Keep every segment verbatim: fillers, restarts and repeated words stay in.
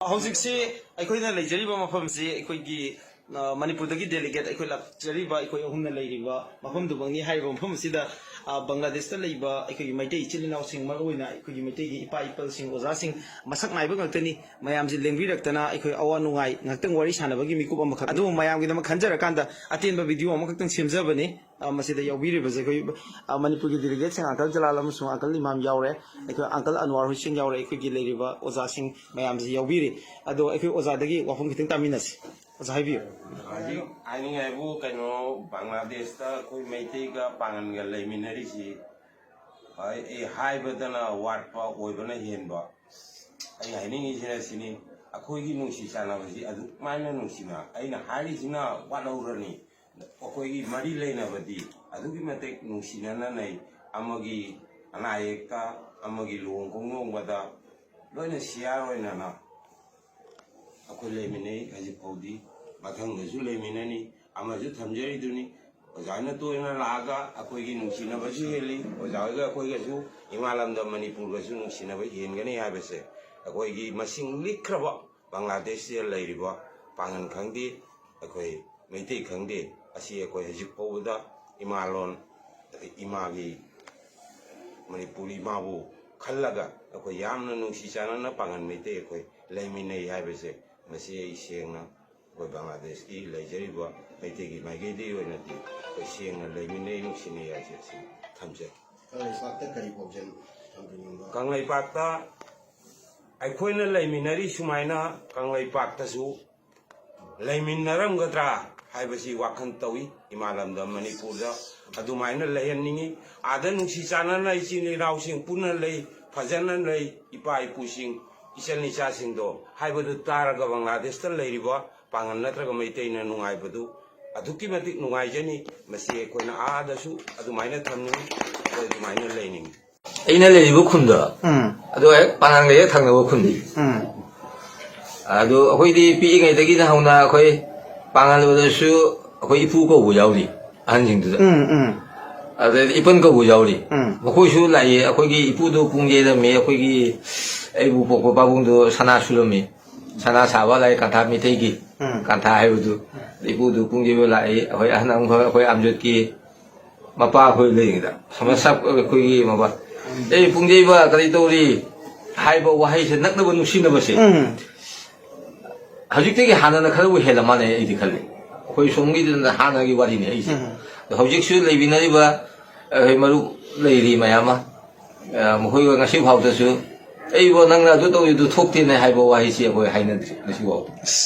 ꯍꯧꯖꯤꯛꯁꯤ ꯑꯩꯈꯣꯏꯅ ꯂꯩꯖꯔꯤꯕ ꯃꯐꯝꯁꯤ ꯑꯩꯈꯣꯏꯒꯤ, ꯑ, ꯃꯅꯤꯄꯨꯔꯗꯒꯤ ꯗꯦꯂꯤꯒꯦꯠ ꯑꯩꯈꯣꯏ ꯂꯥꯛꯆꯔꯤꯕ, ꯑꯩꯈꯣꯏ ꯑꯍꯨꯝꯅ ꯂꯩꯔꯤꯕ ꯃꯐꯝꯗꯨꯃꯛꯅꯤ꯫ ꯍꯥꯏꯔꯤꯕ ꯃꯐꯝ ꯑꯁꯤꯗ, ꯑ, ꯕꯪꯒ꯭ꯂꯥꯗꯦꯁꯇ ꯂꯩꯕ ꯑꯩꯈꯣꯏꯒꯤ ꯃꯩꯇꯩ ꯏꯆꯤꯜ ꯏꯅꯥꯎꯁꯤꯡ, ꯃꯔꯨꯑꯣꯏꯅ ꯑꯩꯈꯣꯏꯒꯤ ꯃꯩꯇꯩꯒꯤ ꯏꯄꯥ ꯏꯄꯜꯁꯤꯡ, ꯑꯣꯖꯥꯁꯤꯡ, ꯃꯁꯛ ꯅꯥꯏꯕ ꯉꯥꯛꯇꯅꯤ꯫ ꯃꯌꯥꯝꯁꯤ ꯂꯦꯡꯕꯤꯔꯛꯇꯅ ꯑꯩꯈꯣꯏ ꯑꯋꯥ ꯅꯨꯡꯉꯥꯏ ꯉꯥꯛꯇꯪ ꯋꯥꯔꯤ ꯁꯥꯟꯅꯕꯒꯤ ꯃꯤꯀꯨꯞ ꯑꯃꯈꯛ꯫ ꯑꯗꯨꯕꯨ ꯃꯌꯥꯝꯒꯤꯗꯃꯛ ꯈꯟꯖꯔꯀꯥꯟꯗ ꯑꯇꯦꯟꯕ ꯚꯤꯗꯤꯑꯣ ꯑꯃꯈꯛꯇꯪ ꯁꯦꯝꯖꯕꯅꯤ꯫ ꯑ, ꯃꯁꯤꯗ ꯌꯥꯎꯕꯤꯔꯤꯕꯁꯦ ꯑꯩꯈꯣꯏ, ꯑ, ꯃꯅꯤꯄꯨꯔꯒꯤ ꯗꯦꯂꯤꯒꯦꯠꯁꯤꯡ ꯑꯪꯀꯜ ꯖꯂꯥꯜ ꯑꯃꯁꯨꯡ ꯑꯪꯀꯜ ꯏꯃꯥꯝ ꯌꯥꯎꯔꯦ꯫ ꯑꯩꯈꯣꯏ ꯑꯪꯀꯜ ꯑꯟꯋꯥꯔ ꯍꯨꯁꯦꯟ ꯌꯥꯎꯔꯦ꯫ ꯑꯩꯈꯣꯏꯒꯤ ꯂꯩꯔꯤꯕ ꯑꯣꯖꯥꯁꯤꯡ ꯃꯌꯥꯝꯁꯤ ꯌꯥꯎꯕꯤꯔꯤ꯫ ꯑꯗꯣ ꯑꯩꯈꯣꯏ ꯑꯣꯖꯥꯗꯒꯤ ꯋꯥꯐꯝ ꯈꯤꯇꯪ ꯇꯥꯃꯤꯟꯅꯁꯤ꯫ ꯑꯣꯖꯥ ꯍꯥꯏꯕꯤꯌꯨ꯫ ꯍꯧꯖꯤꯛ ꯍꯥꯏꯅꯤꯡꯉꯥꯏꯕꯨ ꯀꯩꯅꯣ, ꯕꯪꯒ꯭ꯂꯥꯗꯦꯁꯇ ꯑꯩꯈꯣꯏ ꯃꯩꯇꯩꯒ ꯄꯥꯡꯒꯟꯒ ꯂꯩꯃꯤꯟꯅꯔꯤꯁꯤ, ꯑꯩ, ꯑꯩ ꯍꯥꯏꯕꯗꯅ ꯋꯥꯠꯄ, ꯑꯣꯏꯕꯅ ꯍꯦꯟꯕ꯫ ꯑꯩ ꯍꯥꯏꯅꯤꯡꯉꯤꯁꯤꯅ ꯁꯤꯅꯤ, ꯑꯩꯈꯣꯏꯒꯤ ꯅꯨꯡꯁꯤ ꯆꯥꯟꯅꯕꯁꯤ ꯑꯗꯨꯃꯥꯏꯅ ꯅꯨꯡꯁꯤꯅ, ꯑꯩꯅ ꯍꯥꯏꯔꯤꯁꯤꯅ ꯋꯥꯠꯍꯧꯔꯅꯤ꯫ ꯑꯩꯈꯣꯏꯒꯤ ꯃꯔꯤ ꯂꯩꯅꯕꯗꯤ ꯑꯗꯨꯛꯀꯤ ꯃꯇꯤꯛ ꯅꯨꯡꯁꯤꯅꯅ ꯂꯩ꯫ ꯑꯃꯒꯤ ꯑꯅꯥ ꯑꯌꯦꯛꯇ, ꯑꯃꯒꯤ ꯂꯨꯍꯣꯡ ꯈꯣꯡꯗꯣꯡꯕꯗ ꯂꯣꯏꯅ ꯁꯤꯌꯥꯔ ꯑꯣꯏꯅꯅ ꯑꯩꯈꯣꯏ ꯂꯩꯃꯤꯟꯅꯩ ꯍꯧꯖꯤꯛ ꯐꯥꯎꯗꯤ꯫ ꯃꯊꯪꯗꯁꯨ ꯂꯩꯃꯤꯟꯅꯅꯤ꯫ ꯑꯃꯁꯨ ꯊꯝꯖꯔꯤꯗꯨꯅꯤ, ꯑꯣꯖꯥꯅ ꯇꯣꯏꯅ ꯂꯥꯛꯑꯒ ꯑꯩꯈꯣꯏꯒꯤ ꯅꯨꯡꯁꯤꯅꯕꯁꯨ ꯍꯦꯜꯂꯤ꯫ ꯑꯣꯖꯥ ꯍꯣꯏꯒ ꯑꯩꯈꯣꯏꯒꯁꯨ, ꯏꯃꯥ ꯂꯝꯗꯝ ꯃꯅꯤꯄꯨꯔꯒꯁꯨ ꯅꯨꯡꯁꯤꯅꯕ ꯍꯦꯟꯒꯅꯤ ꯍꯥꯏꯕꯁꯦ ꯑꯩꯈꯣꯏꯒꯤ ꯃꯁꯤꯡ ꯂꯤꯛꯈ꯭ꯔꯕ ꯕꯪꯒ꯭ꯂꯥꯗꯦꯁꯁꯤꯗ ꯂꯩꯔꯤꯕ ꯄꯥꯡꯒꯟ ꯈꯪꯗꯦ, ꯑꯩꯈꯣꯏ ꯃꯩꯇꯩ ꯈꯪꯗꯦ, ꯑꯁꯤ ꯑꯩꯈꯣꯏ ꯍꯧꯖꯤꯛ ꯐꯥꯎꯕꯗ ꯏꯃꯥ ꯂꯣꯟ, ꯑꯗꯩ ꯏꯃꯥꯒꯤ, ꯃꯅꯤꯄꯨꯔꯤ ꯏꯃꯥꯕꯨ ꯈꯜꯂꯒ ꯑꯩꯈꯣꯏ ꯌꯥꯝꯅ ꯅꯨꯡꯁꯤ ꯆꯥꯟꯅꯅ ꯄꯥꯡꯒꯟ ꯃꯩꯇꯩ ꯑꯩꯈꯣꯏ ꯂꯩꯃꯤꯟꯅꯩ ꯍꯥꯏꯕꯁꯦ, ꯃꯁꯤ ꯑꯩ ꯁꯦꯡꯅ ꯑꯩꯈꯣꯏ ꯕꯪꯒ꯭ꯂꯥꯗꯦꯁꯀꯤ ꯂꯩꯖꯔꯤꯕ ꯃꯩꯇꯩꯒꯤ ꯃꯥꯏꯀꯩꯗꯒꯤ ꯑꯣꯏꯅꯗꯤ ꯑꯩꯈꯣꯏ ꯁꯦꯡꯅ ꯂꯩꯃꯤꯟꯅꯩ, ꯅꯨꯡꯁꯤꯅꯩ ꯍꯥꯏꯁꯦ ꯑꯁꯤ ꯊꯝꯖꯩ꯫ ꯀꯪꯂꯩꯄꯥꯛꯇ ꯀꯔꯤ ꯄꯥꯎꯖꯦꯜ ꯊꯝꯕꯤꯅꯤꯡꯕ? ꯀꯪꯂꯩꯄꯥꯛꯇ ꯑꯩꯈꯣꯏꯅ ꯂꯩꯃꯤꯟꯅꯔꯤ ꯁꯨꯃꯥꯏꯅ ꯀꯪꯂꯩꯄꯥꯛꯇꯁꯨ ꯂꯩꯃꯤꯟꯅꯔꯝꯒꯗ꯭ꯔꯥ ꯍꯥꯏꯕꯁꯤ ꯋꯥꯈꯜ ꯇꯧꯏ꯫ ꯏꯃꯥ ꯂꯝꯗꯝ ꯃꯅꯤꯄꯨꯔꯗ ꯑꯗꯨꯃꯥꯏꯅ ꯂꯩꯍꯟꯅꯤꯡꯏ꯫ ꯑꯥꯗ ꯅꯨꯡꯁꯤ ꯆꯥꯟꯅꯅ ꯏꯆꯤꯜ ꯏꯅꯥꯎꯁꯤꯡ ꯄꯨꯟꯅ ꯂꯩ, ꯐꯖꯅ ꯂꯩ, ꯏꯄꯥ ꯏꯄꯨꯁꯤꯡ, ꯏꯆꯟ ꯏꯆꯥꯁꯤꯡꯗꯣ ꯍꯥꯏꯕꯗꯨ ꯇꯥꯔꯒ ꯕꯪꯒ꯭ꯂꯥꯗꯦꯁꯇ ꯂꯩꯔꯤꯕ ꯄꯥꯡꯒꯜ ꯅꯠꯇ꯭ꯔꯒ ꯃꯩꯇꯩꯅ ꯅꯨꯡꯉꯥꯏꯕꯗꯨ ꯑꯗꯨꯛꯀꯤ ꯃꯇꯤꯛ ꯅꯨꯡꯉꯥꯏꯖꯅꯤ꯫ ꯃꯁꯤ ꯑꯩꯈꯣꯏꯅ ꯑꯥꯗꯁꯨ ꯑꯗꯨꯃꯥꯏꯅ ꯊꯝꯅꯤꯡꯏ, ꯑꯩꯈꯣꯏ ꯑꯗꯨꯃꯥꯏꯅ ꯂꯩꯅꯤꯡꯏ꯫ ꯑꯩꯅ ꯂꯩꯔꯤꯕ ꯈꯨꯟꯗꯣ, ꯎꯝ꯫ ꯑꯗꯣ ꯍꯦꯛ ꯄꯥꯡꯒꯜꯒ ꯍꯦꯛ ꯊꯪꯅꯕ ꯈꯨꯟꯗꯤ꯫ ꯎꯝ꯫ ꯑꯗꯣ ꯑꯩꯈꯣꯏꯗꯤ ꯄꯤꯛꯏꯉꯩꯗꯒꯤꯅ ꯍꯧꯅ ꯑꯩꯈꯣꯏ ꯄꯥꯡꯒꯜ ꯑꯣꯏꯔꯁꯨ ꯑꯩꯈꯣꯏ ꯏꯄꯨ ꯀꯧꯕ ꯌꯥꯎꯔꯤ ꯑꯍꯟꯁꯤꯡꯗꯨꯗ꯫ ꯎꯝ, ꯎꯝ꯫ ꯑꯗꯩꯗꯤ ꯏꯄꯟ ꯀꯧꯕ ꯌꯥꯎꯔꯤ꯫ ꯎꯝ꯫ ꯃꯈꯣꯏꯁꯨ ꯂꯥꯛꯏ꯫ ꯑꯩꯈꯣꯏꯒꯤ ꯏꯄꯨꯗꯣ ꯀꯣꯡꯖꯩ ꯂꯝꯃꯤ, ꯑꯩꯈꯣꯏꯒꯤ ꯑꯩꯕꯨ ꯄꯣꯛꯄ ꯄꯥꯕꯨꯡꯗꯣ ꯁꯅꯥ ꯁꯨꯂꯝꯃꯤ꯫ ꯁꯅꯥ ꯁꯥꯕ ꯂꯥꯏ ꯀꯟꯊꯥ ꯃꯤꯇꯩꯒꯤ ꯎꯝ꯫ ꯀꯟꯊꯥ ꯍꯥꯏꯕꯗꯨ ꯏꯄꯨꯗꯨ ꯄꯨꯡꯖꯩꯕ ꯂꯥꯛꯏ꯫ ꯑꯩꯈꯣꯏ ꯑꯍꯟ ꯑꯃꯈꯛ ꯑꯩꯈꯣꯏ ꯑꯝꯖꯣꯠꯀꯤ ꯃꯄꯥ ꯑꯩꯈꯣꯏ ꯂꯩꯔꯤꯉꯩꯗ ꯁꯃꯁ ꯑꯩꯈꯣꯏꯒꯤ ꯃꯄꯥ, "ꯑꯦ ꯄꯨꯡꯖꯩꯕ ꯀꯔꯤ ꯇꯧꯔꯤ?" ꯍꯥꯏꯕ ꯋꯥꯍꯩꯁꯦ ꯅꯛꯅꯕ ꯅꯨꯡꯁꯤꯅꯕꯁꯦ ꯎꯝ꯫ ꯍꯧꯖꯤꯛꯇꯒꯤ ꯍꯥꯟꯅꯅ ꯈꯔꯕꯨ ꯍꯦꯜꯂ ꯃꯥꯜꯂꯦ ꯑꯩꯗꯤ ꯈꯜꯂꯤ꯫ ꯑꯩꯈꯣꯏ ꯁꯣꯝꯒꯤꯗꯨꯅ ꯍꯥꯟꯅꯒꯤ ꯋꯥꯔꯤꯅꯤ ꯑꯩꯁꯦ꯫ ꯎꯝ꯫ ꯑꯗꯣ ꯍꯧꯖꯤꯛꯁꯨ ꯂꯩꯃꯤꯟꯅꯔꯤꯕ ꯑꯩꯈꯣꯏ ꯃꯔꯨꯞ ꯂꯩꯔꯤ ꯃꯌꯥꯝ ꯑꯃ, ꯑ, ꯃꯈꯣꯏꯒ ꯉꯁꯤ ꯐꯥꯎꯗꯁꯨ, "ꯑꯩꯕꯣ ꯅꯪꯅ ꯑꯗꯨ ꯇꯧꯔꯤꯗꯨ ꯊꯣꯛꯇꯦꯅꯦ" ꯍꯥꯏꯕ ꯋꯥꯍꯩꯁꯤ ꯑꯩꯈꯣꯏ ꯍꯥꯏꯅꯗ꯭ꯔꯤ ꯉꯁꯤ ꯐꯥꯎꯗ꯫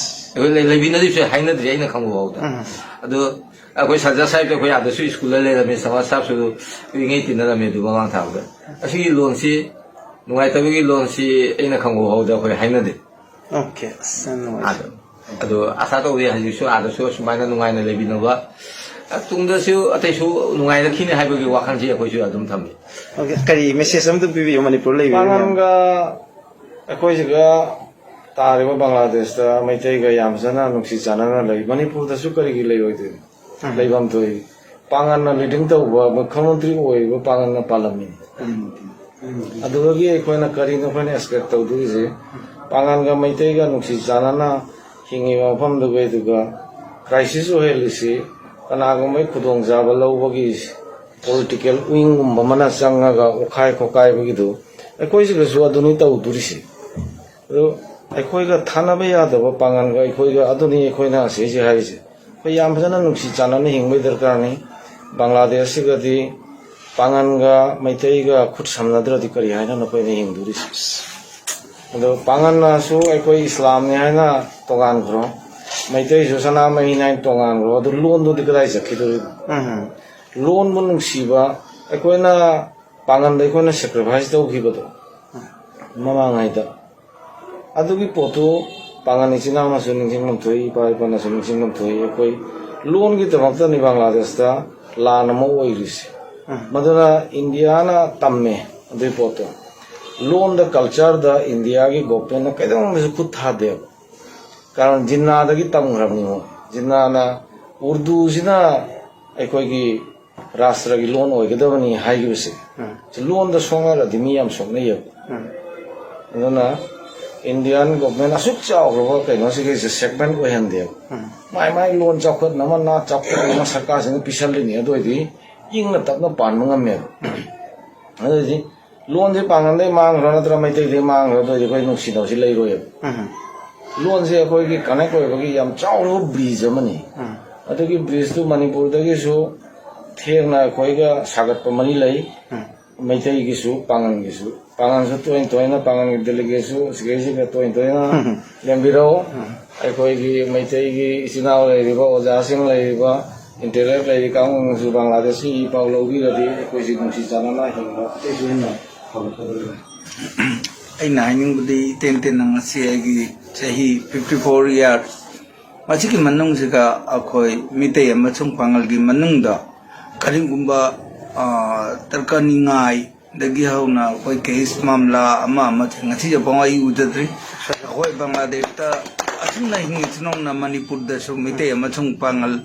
ꯑꯩꯈꯣꯏ ꯂꯩ-, ꯂꯩꯃꯤꯟꯅꯔꯤꯕꯁꯨ ꯍꯥꯏꯅꯗ꯭ꯔꯤ ꯑꯩꯅ ꯈꯪꯕ ꯐꯥꯎꯗ꯫ ꯎꯝ꯫ ꯑꯗꯣ ꯑꯩꯈꯣꯏ ꯁꯔꯖꯥ ꯁꯥꯍꯤꯕꯇ ꯑꯩꯈꯣꯏ ꯑꯥꯗꯁꯨ ꯁ꯭ꯀꯨꯜꯗ ꯂꯩꯔꯝꯃꯤ, ꯁꯃꯥꯖ ꯁꯥꯕꯁꯨ ꯄꯤꯛꯏꯉꯩ ꯇꯤꯟꯅꯔꯝꯃꯤ ꯑꯗꯨ ꯃꯃꯥꯡ ꯊꯥꯕꯗ꯫ ꯑꯁꯤꯒꯤ ꯂꯣꯟꯁꯤ, ꯅꯨꯡꯉꯥꯏꯇꯕꯒꯤ ꯂꯣꯟꯁꯤ ꯑꯩꯅ ꯈꯪꯕ ꯐꯥꯎꯗ ꯑꯩꯈꯣꯏ ꯍꯥꯏꯅꯗꯦ꯫ ꯑꯣꯀꯦ, ꯑꯁ, ꯌꯥꯝ ꯅꯨꯡꯉꯥꯏ꯫ ꯑꯗꯣ, ꯑꯗꯣ ꯑꯁꯥ ꯇꯧꯔꯤ ꯍꯧꯖꯤꯛꯁꯨ ꯑꯥꯗꯁꯨ ꯑꯁꯨꯃꯥꯏꯅ ꯅꯨꯡꯉꯥꯏꯅ ꯂꯩꯃꯤꯟꯅꯕ꯫ ꯑ, ꯇꯨꯡꯗꯁꯨ ꯑꯇꯩꯁꯨ ꯅꯨꯡꯉꯥꯏꯔꯛꯈꯤꯅꯤ ꯍꯥꯏꯕꯒꯤ ꯋꯥꯈꯜꯁꯤ ꯑꯩꯈꯣꯏꯁꯨ ꯑꯗꯨꯝ ꯊꯝꯃꯤ꯫ ꯑꯣꯀꯦ, ꯀꯔꯤ ꯃꯦꯁꯦꯖ ꯑꯝꯇ ꯄꯤꯕꯤꯌꯨ ꯃꯅꯤꯄꯨꯔ ꯂꯩꯕ ꯃꯌꯥꯝ? ꯄꯥꯉꯟꯒ ꯑꯩꯈꯣꯏꯁꯤꯒ ꯇꯥꯔꯤꯕ ꯕꯪꯒ꯭ꯂꯥꯗꯦꯁꯇ ꯃꯩꯇꯩꯒ ꯌꯥꯝ ꯐꯖꯅ ꯅꯨꯡꯁꯤ ꯆꯥꯟꯅꯅ ꯂꯩ꯫ ꯃꯅꯤꯄꯨꯔꯗꯁꯨ ꯀꯔꯤꯒꯤ ꯂꯩꯔꯣꯏꯗꯣꯏꯅꯣ? ꯎꯝ꯫ ꯂꯩꯐꯝ ꯊꯣꯛꯏ꯫ ꯄꯥꯉꯟꯅ ꯂꯤꯗꯤꯡ ꯇꯧꯕ ꯃꯨꯈ꯭ꯌꯃꯟꯇ꯭ꯔꯤ ꯑꯣꯏꯔꯤꯕ ꯄꯥꯉꯟꯅ ꯄꯥꯜꯂꯝꯃꯤꯅꯤ꯫ ꯎꯝ꯫ ꯑꯗꯨꯗꯒꯤ ꯑꯩꯈꯣꯏꯅ ꯀꯔꯤꯅꯣ ꯑꯩꯈꯣꯏꯅ ꯑꯦꯛꯁꯄꯦꯛ ꯇꯧꯗꯣꯔꯤꯁꯦ? ꯄꯥꯉꯟꯒ ꯃꯩꯇꯩꯒ ꯅꯨꯡꯁꯤ ꯆꯥꯟꯅꯅ ꯍꯤꯡꯉꯤꯕ ꯃꯐꯝꯗꯨꯒ ꯑꯗꯨꯒ ꯀ꯭ꯔꯥꯏꯁꯤꯁ ꯑꯣꯏꯍꯜꯂꯤꯁꯤ ꯀꯅꯥꯒꯨꯝꯕꯒꯤ ꯈꯨꯗꯣꯡꯆꯥꯕ ꯂꯧꯕꯒꯤ ꯄꯣꯂꯤꯇꯤꯀꯦꯜ ꯋꯤꯡꯒꯨꯝꯕ ꯑꯃꯅ ꯆꯪꯉꯒ ꯑꯣꯠꯈꯥꯏ ꯈꯣꯠꯀꯥꯏꯕꯒꯤꯗꯨ ꯑꯩꯈꯣꯏꯁꯤꯒꯁꯨ ꯑꯗꯨꯅꯤ ꯇꯧꯗꯣꯔꯤꯁꯤ꯫ ꯑꯗꯨ ꯑꯩꯈꯣꯏꯒ ꯊꯥꯅꯕ ꯌꯥꯗꯕ ꯄꯥꯉꯟꯒ ꯑꯩꯈꯣꯏꯒ ꯑꯗꯨꯅꯤ ꯑꯩꯈꯣꯏꯅ ꯁꯤꯁꯦ ꯍꯥꯏꯔꯤꯁꯦ꯫ ꯑꯩꯈꯣꯏ ꯌꯥꯝ ꯐꯖꯅ ꯅꯨꯡꯁꯤ ꯆꯥꯟꯅꯅ ꯍꯤꯡꯕꯒꯤ ꯗꯔꯀꯥꯔꯅꯤ꯫ ꯕꯪꯒ꯭ꯂꯥꯗꯦꯁꯁꯤꯒꯗꯤ ꯄꯥꯉꯟꯒ ꯃꯩꯇꯩꯒ ꯈꯨꯠ ꯁꯝꯅꯗ꯭ꯔꯗꯤ ꯀꯔꯤ ꯍꯥꯏꯅ ꯅꯈꯣꯏꯅ ꯍꯤꯡꯗꯣꯔꯤꯁꯦ? ꯑꯗꯣ ꯄꯥꯉꯟꯅꯁꯨ ꯑꯩꯈꯣꯏ ꯏꯁꯂꯥꯝꯅꯤ ꯍꯥꯏꯅ ꯇꯣꯉꯥꯟꯈ꯭ꯔꯣ, ꯃꯩꯇꯩꯁꯨ ꯁꯅꯥꯃꯍꯤꯅꯤ ꯍꯥꯏꯅ ꯇꯣꯉꯥꯟꯈ꯭ꯔꯣ, ꯑꯗꯨ ꯂꯣꯟꯗꯨꯗꯤ ꯀꯗꯥꯏ ꯆꯠꯈꯤꯗꯣꯔꯤꯅꯣ? ꯎꯝ꯫ ꯂꯣꯟꯕꯨ ꯅꯨꯡꯁꯤꯕ, ꯑꯩꯈꯣꯏꯅ ꯄꯥꯉꯟꯗ ꯑꯩꯈꯣꯏꯅ ꯁꯦꯀ꯭ꯔꯤꯐꯥꯏꯁ ꯇꯧꯈꯤꯕꯗꯣ ꯃꯃꯥꯡꯉꯩꯗ, ꯑꯗꯨꯒꯤ ꯄꯣꯠꯇꯨ ꯄꯥꯉꯟ ꯏꯆꯤꯟ ꯏꯅꯥꯎꯅꯁꯨ ꯅꯤꯡꯁꯤꯡꯐꯝ ꯊꯣꯛꯏ, ꯏꯄꯥ ꯏꯄꯥꯅꯁꯨ ꯅꯤꯡꯁꯤꯡꯐꯝ ꯊꯣꯛꯏ꯫ ꯑꯩꯈꯣꯏ ꯂꯣꯟꯒꯤꯗꯃꯛꯇꯅꯤ ꯕꯪꯒ꯭ꯂꯥꯗꯦꯁꯇ ꯂꯥꯟ ꯑꯃ ꯑꯣꯏꯔꯤꯁꯦ꯫ ꯎꯝ꯫ ꯃꯗꯨꯅ ꯏꯟꯗꯤꯌꯥꯅ ꯇꯝꯃꯦ ꯑꯗꯨꯒꯤ ꯄꯣꯠꯇꯣ꯫ ꯂꯣꯟꯗ, ꯀꯜꯆꯔꯗ ꯏꯟꯗꯤꯌꯥꯒꯤ ꯒꯣꯚꯔꯟꯃꯦꯟꯠꯅ ꯀꯩꯗꯧꯅꯨꯡꯗꯁꯨ ꯈꯨꯠ ꯊꯥꯗꯦꯕ꯫ ꯀꯥꯔꯟ ꯖꯤꯟꯅꯥꯗꯒꯤ ꯇꯝꯈ꯭ꯔꯕꯅꯤ ꯃꯣꯏ꯫ ꯖꯤꯟꯅꯥꯅ ꯎꯔꯗꯨꯁꯤꯅ ꯑꯩꯈꯣꯏꯒꯤ ꯔꯥꯁꯇ꯭ꯔꯒꯤ ꯂꯣꯟ ꯑꯣꯏꯒꯗꯕꯅꯤ ꯍꯥꯏꯈꯤꯕꯁꯦ꯫ ꯎꯝ꯫ ꯁꯤ ꯂꯣꯟꯗ ꯁꯣꯛꯅꯔꯗꯤ ꯃꯤ ꯌꯥꯝ ꯁꯣꯛꯅꯩꯌꯦꯕ꯫ ꯎꯝ꯫ ꯑꯗꯨꯅ ꯏꯟꯗꯤꯌꯥꯟ ꯒꯣꯚꯔꯟꯃꯦꯟ ꯑꯁꯨꯛ ꯆꯥꯎꯈ꯭ꯔꯕ ꯀꯩꯅꯣꯁꯤꯒꯤꯁꯦ ꯁꯦꯒꯃꯦꯟ ꯑꯣꯏꯍꯟꯗꯦꯕ꯫ ꯎꯝ꯫ ꯃꯥꯏ ꯃꯥꯏ ꯂꯣꯟ ꯆꯥꯎꯈꯠꯅꯕ, ꯅꯥꯠ ꯆꯥꯎꯈꯠꯅꯕ ꯁꯔꯀꯥꯔꯁꯤꯡꯅ ꯄꯤꯁꯜꯂꯤꯅꯤ꯫ ꯑꯗꯨ ꯑꯣꯏꯗꯤ ꯏꯪꯅ ꯇꯞꯅ ꯄꯥꯟꯕ ꯉꯝꯃꯦꯕ꯫ ꯑꯗꯨ ꯑꯣꯏꯗꯤ ꯂꯣꯟꯁꯦ ꯄꯥꯡꯒꯜꯗꯩ ꯃꯥꯡꯈ꯭ꯔꯣ ꯅꯠꯇ꯭ꯔꯒ ꯃꯩꯇꯩꯗꯩ ꯃꯥꯡꯈ꯭ꯔꯣ, ꯑꯗꯨ ꯑꯣꯏꯗꯤ ꯑꯩꯈꯣꯏ ꯅꯨꯡꯁꯤꯅꯕꯁꯤ ꯂꯩꯔꯣꯏꯕ꯫ ꯎꯝ꯫ ꯂꯣꯟꯁꯦ ꯑꯩꯈꯣꯏꯒꯤ ꯀꯅꯦꯛ ꯑꯣꯏꯕꯒꯤ ꯌꯥꯝ ꯆꯥꯎꯔꯕ ꯕ꯭ꯔꯤꯖ ꯑꯃꯅꯤ꯫ ꯎꯝ꯫ ꯑꯗꯨꯒꯤ ꯕ꯭ꯔꯤꯖꯇꯨ ꯃꯅꯤꯄꯨꯔꯗꯒꯤꯁꯨ ꯊꯦꯡꯅ ꯑꯩꯈꯣꯏꯒ ꯁꯥꯒꯠꯄ ꯃꯔꯤ ꯂꯩ꯫ ꯎꯝ꯫ ꯃꯩꯇꯩꯒꯤꯁꯨ ꯄꯥꯡꯒꯜꯒꯤꯁꯨ, ꯄꯥꯡꯒꯜꯁꯨ ꯇꯣꯏꯅ ꯇꯣꯏꯅ ꯄꯥꯡꯒꯜꯒꯤ ꯗꯦꯂꯤꯒꯦꯠꯁꯨ ꯁꯤꯈꯩꯁꯤꯒ ꯇꯣꯏꯅ ꯇꯣꯏꯅ ꯂꯦꯡꯕꯤꯔꯛꯎ꯫ ꯑꯩꯈꯣꯏꯒꯤ ꯃꯩꯇꯩꯒꯤ ꯏꯆꯤꯟ ꯏꯅꯥꯎ ꯂꯩꯔꯤꯕ, ꯑꯣꯖꯥꯁꯤꯡ ꯂꯩꯔꯤꯕ, ꯏꯟꯇꯦꯂꯦꯛ ꯂꯩꯔꯤ ꯀꯥꯡꯕꯨꯁꯨ ꯕꯪꯒ꯭ꯂꯥꯗꯦꯁꯀꯤ ꯏ ꯄꯥꯎ ꯂꯧꯕꯤꯔꯗꯤ ꯑꯩꯈꯣꯏꯁꯤ ꯅꯨꯡꯁꯤ ꯆꯥꯟꯅꯅ ꯍꯤꯡꯕ ꯑꯇꯩꯁꯨ ꯍꯦꯟꯅ ꯐꯒꯠꯀꯗꯧꯔꯤꯕꯅꯤ꯫ ꯑꯩꯅ ꯍꯥꯏꯅꯤꯡꯕꯗꯤ ꯏꯇꯦꯟ ꯇꯦꯟꯅ ꯉꯁꯤ ꯑꯩꯒꯤ ꯆꯍꯤ fifty four years ꯃꯁꯤꯒꯤ ꯃꯅꯨꯡꯁꯤꯗ ꯑꯩꯈꯣꯏ ꯃꯤꯇꯩ ꯑꯃꯁꯨꯡ ꯄꯥꯉꯜꯒꯤ ꯃꯅꯨꯡꯗ ꯀꯔꯤꯒꯨꯝꯕ, ꯑ, ꯇꯔꯀ ꯅꯤꯡꯉꯥꯏꯗꯒꯤ ꯍꯧꯅ ꯑꯩꯈꯣꯏ ꯀꯦꯁ ꯃꯥꯝꯂꯥ ꯑꯃ ꯑꯃ ꯉꯁꯤꯁꯨ ꯐꯥꯎ ꯑꯩ ꯎꯖꯗ꯭ꯔꯤ꯫ ꯑꯩꯈꯣꯏ ꯕꯪꯒ꯭ꯂꯥꯗꯦꯁꯇ ꯑꯁꯨꯝꯅ ꯍꯤꯡꯉꯤꯁꯤ ꯅꯧꯅ ꯃꯅꯤꯄꯨꯔꯗꯁꯨ ꯃꯤꯇꯩ ꯑꯃꯁꯨꯡ ꯄꯥꯉꯜ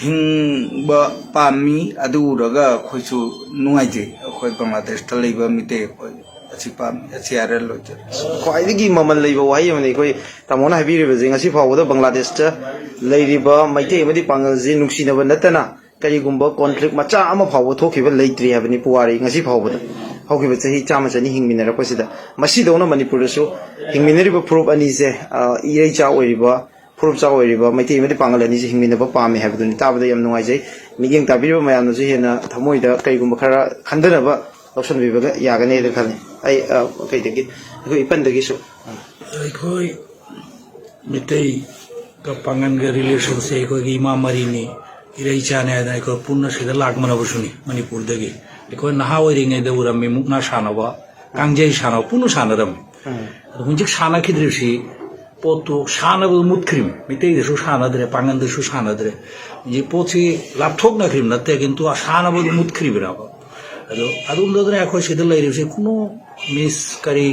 ꯍꯤꯡꯕ ꯄꯥꯝꯃꯤ꯫ ꯑꯗꯨ ꯎꯔꯒ ꯑꯩꯈꯣꯏꯁꯨ ꯅꯨꯡꯉꯥꯏꯖꯩ꯫ ꯑꯩꯈꯣꯏ ꯕꯪꯒ꯭ꯂꯥꯗꯦꯁꯇ ꯂꯩꯕ ꯃꯤꯇꯩ ꯑꯩꯈꯣꯏ ꯑꯁꯤ ꯄꯥꯝꯃꯤ꯫ ꯑꯁꯤ ꯍꯥꯏꯔ ꯂꯣꯏꯖꯔꯦ꯫ ꯈ꯭ꯋꯥꯏꯗꯒꯤ ꯃꯃꯜ ꯂꯩꯕ ꯋꯥꯍꯩ ꯑꯃꯅꯤ ꯑꯩꯈꯣꯏ ꯇꯥꯃꯣꯅ ꯍꯥꯏꯕꯤꯔꯤꯕꯁꯦ꯫ ꯉꯁꯤ ꯐꯥꯎꯕꯗ ꯕꯪꯒ꯭ꯂꯥꯗꯦꯁꯇ ꯂꯩꯔꯤꯕ ꯃꯩꯇꯩ ꯑꯃꯗꯤ ꯄꯥꯉꯜꯁꯤ ꯅꯨꯡꯁꯤꯅꯕ ꯅꯠꯇꯅ ꯀꯔꯤꯒꯨꯝꯕ ꯀꯣꯟꯐ꯭ꯂꯤꯛ ꯃꯆꯥ ꯑꯃ ꯐꯥꯎꯕ ꯊꯣꯛꯈꯤꯕ ꯂꯩꯇ꯭ꯔꯤ ꯍꯥꯏꯕꯅꯤ ꯄꯨꯋꯥꯔꯤ ꯉꯁꯤ ꯐꯥꯎꯕꯗ꯫ ꯍꯧꯈꯤꯕ ꯆꯍꯤ ꯆꯥꯝꯃ ꯆꯅꯤ ꯍꯤꯡꯃꯤꯟꯅꯔꯛꯄꯁꯤꯗ ꯃꯁꯤꯗꯧꯅ ꯃꯅꯤꯄꯨꯔꯗꯁꯨ ꯍꯤꯡꯃꯤꯟꯅꯔꯤꯕ ꯐꯨꯔꯨꯞ ꯑꯅꯤꯁꯦ, ꯑ, ꯏꯔꯩꯆꯥ ꯑꯣꯏꯔꯤꯕ ꯐꯨꯔꯨꯞꯆꯥ ꯑꯣꯏꯔꯤꯕ ꯃꯩꯇꯩ ꯑꯃꯗꯤ ꯄꯥꯉꯜ ꯑꯅꯤꯁꯤ ꯍꯤꯡꯃꯤꯟꯅꯕ ꯄꯥꯝꯃꯤ ꯍꯥꯏꯕꯗꯨꯅꯤ꯫ ꯇꯥꯕꯗ ꯌꯥꯝ ꯅꯨꯡꯉꯥꯏꯖꯩ꯫ ꯃꯤꯠꯌꯦꯡ ꯇꯥꯕꯤꯔꯤꯕ ꯃꯌꯥꯝꯅꯁꯨ ꯍꯦꯟꯅ ꯊꯃꯣꯏꯗ ꯀꯔꯤꯒꯨꯝꯕ ꯈꯔ ꯈꯟꯊꯅꯕ ꯂꯧꯁꯤꯟꯕꯤꯕꯒ ꯌꯥꯒꯅꯤ ꯍꯥꯏꯅ ꯈꯜꯂꯤ꯫ ꯑꯩ, ꯑ, ꯀꯩꯗꯒꯤ, ꯑꯩꯈꯣꯏ ꯏꯄꯟꯗꯒꯤꯁꯨ꯫ ꯑꯩꯈꯣꯏ ꯃꯤꯇꯩꯒ ꯄꯥꯉꯜꯒ ꯔꯤꯂꯦꯁꯟꯁꯦ ꯑꯩꯈꯣꯏꯒꯤ ꯏꯃꯥ ꯃꯔꯤꯅꯤ, ꯏꯔꯩꯆꯥꯅꯤ ꯍꯥꯏꯗꯅ ꯑꯩꯈꯣꯏ ꯄꯨꯟꯅ ꯁꯤꯗ ꯂꯥꯛꯃꯤꯟꯅꯕꯁꯨꯅꯤ꯫ ꯃꯅꯤꯄꯨꯔꯗꯒꯤ ꯑꯩꯈꯣꯏ ꯅꯍꯥ ꯑꯣꯏꯔꯤꯉꯩꯗ ꯎꯔꯝꯃꯤ, ꯃꯨꯛꯅꯥ ꯁꯥꯟꯅꯕ, ꯀꯥꯡꯖꯩ ꯁꯥꯟꯅꯕ ꯄꯨꯟꯅ ꯁꯥꯟꯅꯔꯝꯃꯤ꯫ ꯎꯝ꯫ ꯑꯗꯣ ꯍꯧꯖꯤꯛ ꯁꯥꯟꯅꯈꯤꯗ꯭ꯔꯤꯕꯁꯤ ꯄꯣꯠꯇꯨ ꯁꯥꯟꯅꯕꯗꯨ ꯃꯨꯠꯈ꯭ꯔꯤꯕꯅꯤ꯫ ꯃꯤꯇꯩꯗꯁꯨ ꯁꯥꯟꯅꯗ꯭ꯔꯦ, ꯄꯥꯡꯒꯜꯗꯁꯨ ꯁꯥꯟꯅꯗ꯭ꯔꯦ꯫ ꯍꯧꯖꯤꯛ ꯄꯣꯠꯁꯤ ꯂꯥꯞꯊꯣꯛꯅꯈ꯭ꯔꯤꯕ ꯅꯠꯇꯦ, ꯀꯤꯟꯇꯨ ꯁꯥꯟꯅꯕꯗꯨ ꯃꯨꯠꯈ꯭ꯔꯤꯕꯅꯦꯕ꯫ ꯑꯗꯣ ꯑꯗꯨꯝꯗꯨꯅ ꯑꯩꯈꯣꯏ ꯁꯤꯗ ꯂꯩꯔꯤꯕꯁꯤ ꯀꯨꯅꯨ ꯃꯤꯁ ꯀꯔꯤ,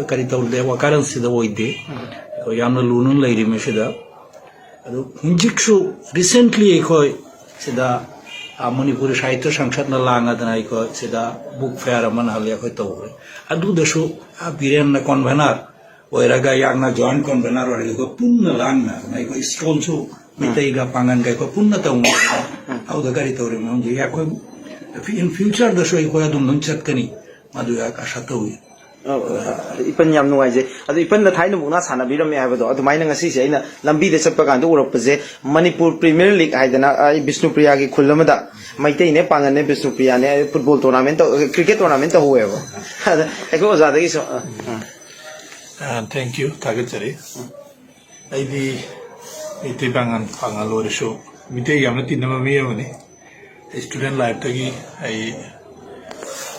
ꯀꯔꯤ ꯇꯧꯗꯦ, ꯋꯥꯀꯥꯔꯟꯁꯤꯗ ꯑꯣꯏꯗꯦ꯫ ꯑꯩꯈꯣꯏ ꯌꯥꯝꯅ ꯂꯨꯅ ꯂꯩꯔꯤꯕꯅꯤ ꯁꯤꯗ꯫ ꯑꯗꯨ ꯍꯧꯖꯤꯛꯁꯨ recently ꯑꯩꯈꯣꯏ ꯁꯤꯗ, ꯑ, ꯃꯅꯤꯄꯨꯔꯤ ꯁꯥꯍꯤꯇ꯭ꯌ ꯁꯪꯁꯠꯅ ꯂꯥꯡꯉꯗꯅ ꯑꯩꯈꯣꯏ ꯁꯤꯗ book fair ꯑꯃ ꯅꯍꯥꯟ ꯑꯩꯈꯣꯏ ꯇꯧꯈ꯭ꯔꯦ꯫ ꯑꯗꯨꯗꯁꯨ, ꯑ, ꯕꯤꯔꯦꯟꯅ convener ꯑꯣꯏꯔꯒ ꯌꯥꯝꯅ ꯖꯣꯏꯟ ꯀꯣꯟꯚꯦꯅꯔ ꯑꯣꯏꯔꯒ ꯑꯩꯈꯣꯏ ꯄꯨꯟꯅ ꯂꯥꯡꯅ ꯑꯩꯈꯣꯏ ꯁ꯭ꯀꯨꯜꯁꯨ ꯃꯤꯇꯩꯒ ꯄꯥꯡꯒꯟꯒ ꯑꯩꯈꯣꯏ ꯄꯨꯟꯅ ꯇꯧꯅ ꯑꯗꯨꯗ ꯀꯔꯤ ꯇꯧꯔꯤꯕꯅꯣ ꯈꯪꯗꯦ꯫ ꯑꯩꯈꯣꯏ ꯏꯟ ꯐ꯭ꯌꯨꯆꯔꯗꯁꯨ ꯑꯩꯈꯣꯏ ꯑꯗꯨꯝ ꯂꯣꯏ ꯆꯠꯀꯅꯤ꯫ ꯃꯗꯨ ꯑꯩꯍꯥꯛ ꯑꯥꯁꯥ ꯇꯧꯏ꯫ ꯑꯣ, ꯑꯣ, ꯏꯄꯟ ꯌꯥꯝ ꯅꯨꯡꯉꯥꯏꯖꯩ꯫ ꯑꯗꯣ ꯏꯄꯟꯅ ꯊꯥꯏꯅ ꯃꯨꯛꯅꯥ ꯁꯥꯟꯅꯕꯤꯔꯝꯃꯦ ꯍꯥꯏꯕꯗꯣ ꯑꯗꯨꯃꯥꯏꯅ ꯉꯁꯤꯁꯦ ꯑꯩꯅ ꯂꯝꯕꯤꯗ ꯆꯠꯄ ꯀꯥꯟꯗ ꯎꯔꯛꯄꯁꯦ ꯃꯅꯤꯄꯨꯔ ꯄ꯭ꯔꯤꯃꯤꯌꯔ ꯂꯤꯒ ꯍꯥꯏꯗꯅ ꯑꯩ ꯕꯤꯁꯅꯨꯄ꯭ꯔꯤꯌꯥꯒꯤ ꯈꯨꯜ ꯑꯃꯗ ꯃꯩꯇꯩꯅꯦ ꯄꯥꯡꯒꯜꯅꯦ ꯕꯤꯁꯅꯨꯄ꯭ꯔꯤꯌꯥꯅꯦ ꯐꯨꯠꯕꯣꯜ ꯇꯣꯔꯅꯥꯃꯦꯟ ꯇꯧ ꯀ꯭ꯔꯤꯀꯦꯠ ꯇꯣꯔꯅꯥꯃꯦꯟ ꯇꯧꯍꯧꯋꯦꯕ꯫ ꯑꯗ ꯑꯩꯈꯣꯏ ꯑꯣꯖꯥꯗꯒꯤꯁꯨ ꯑ, ꯎꯝ꯫ ꯑ, thank you, ꯊꯥꯒꯠꯆꯔꯤ꯫ ꯑꯩꯗꯤ ꯃꯩꯇꯩ ꯄꯥꯉꯜ ꯄꯥꯉꯜ ꯑꯣꯏꯔꯁꯨ ꯃꯤꯇꯩ ꯌꯥꯝꯅ ꯇꯤꯟꯅꯕ ꯃꯤ ꯑꯃꯅꯤ꯫ ꯁ꯭ꯇꯨꯗꯦꯟ ꯂꯥꯏꯐꯇꯒꯤ ꯑꯩ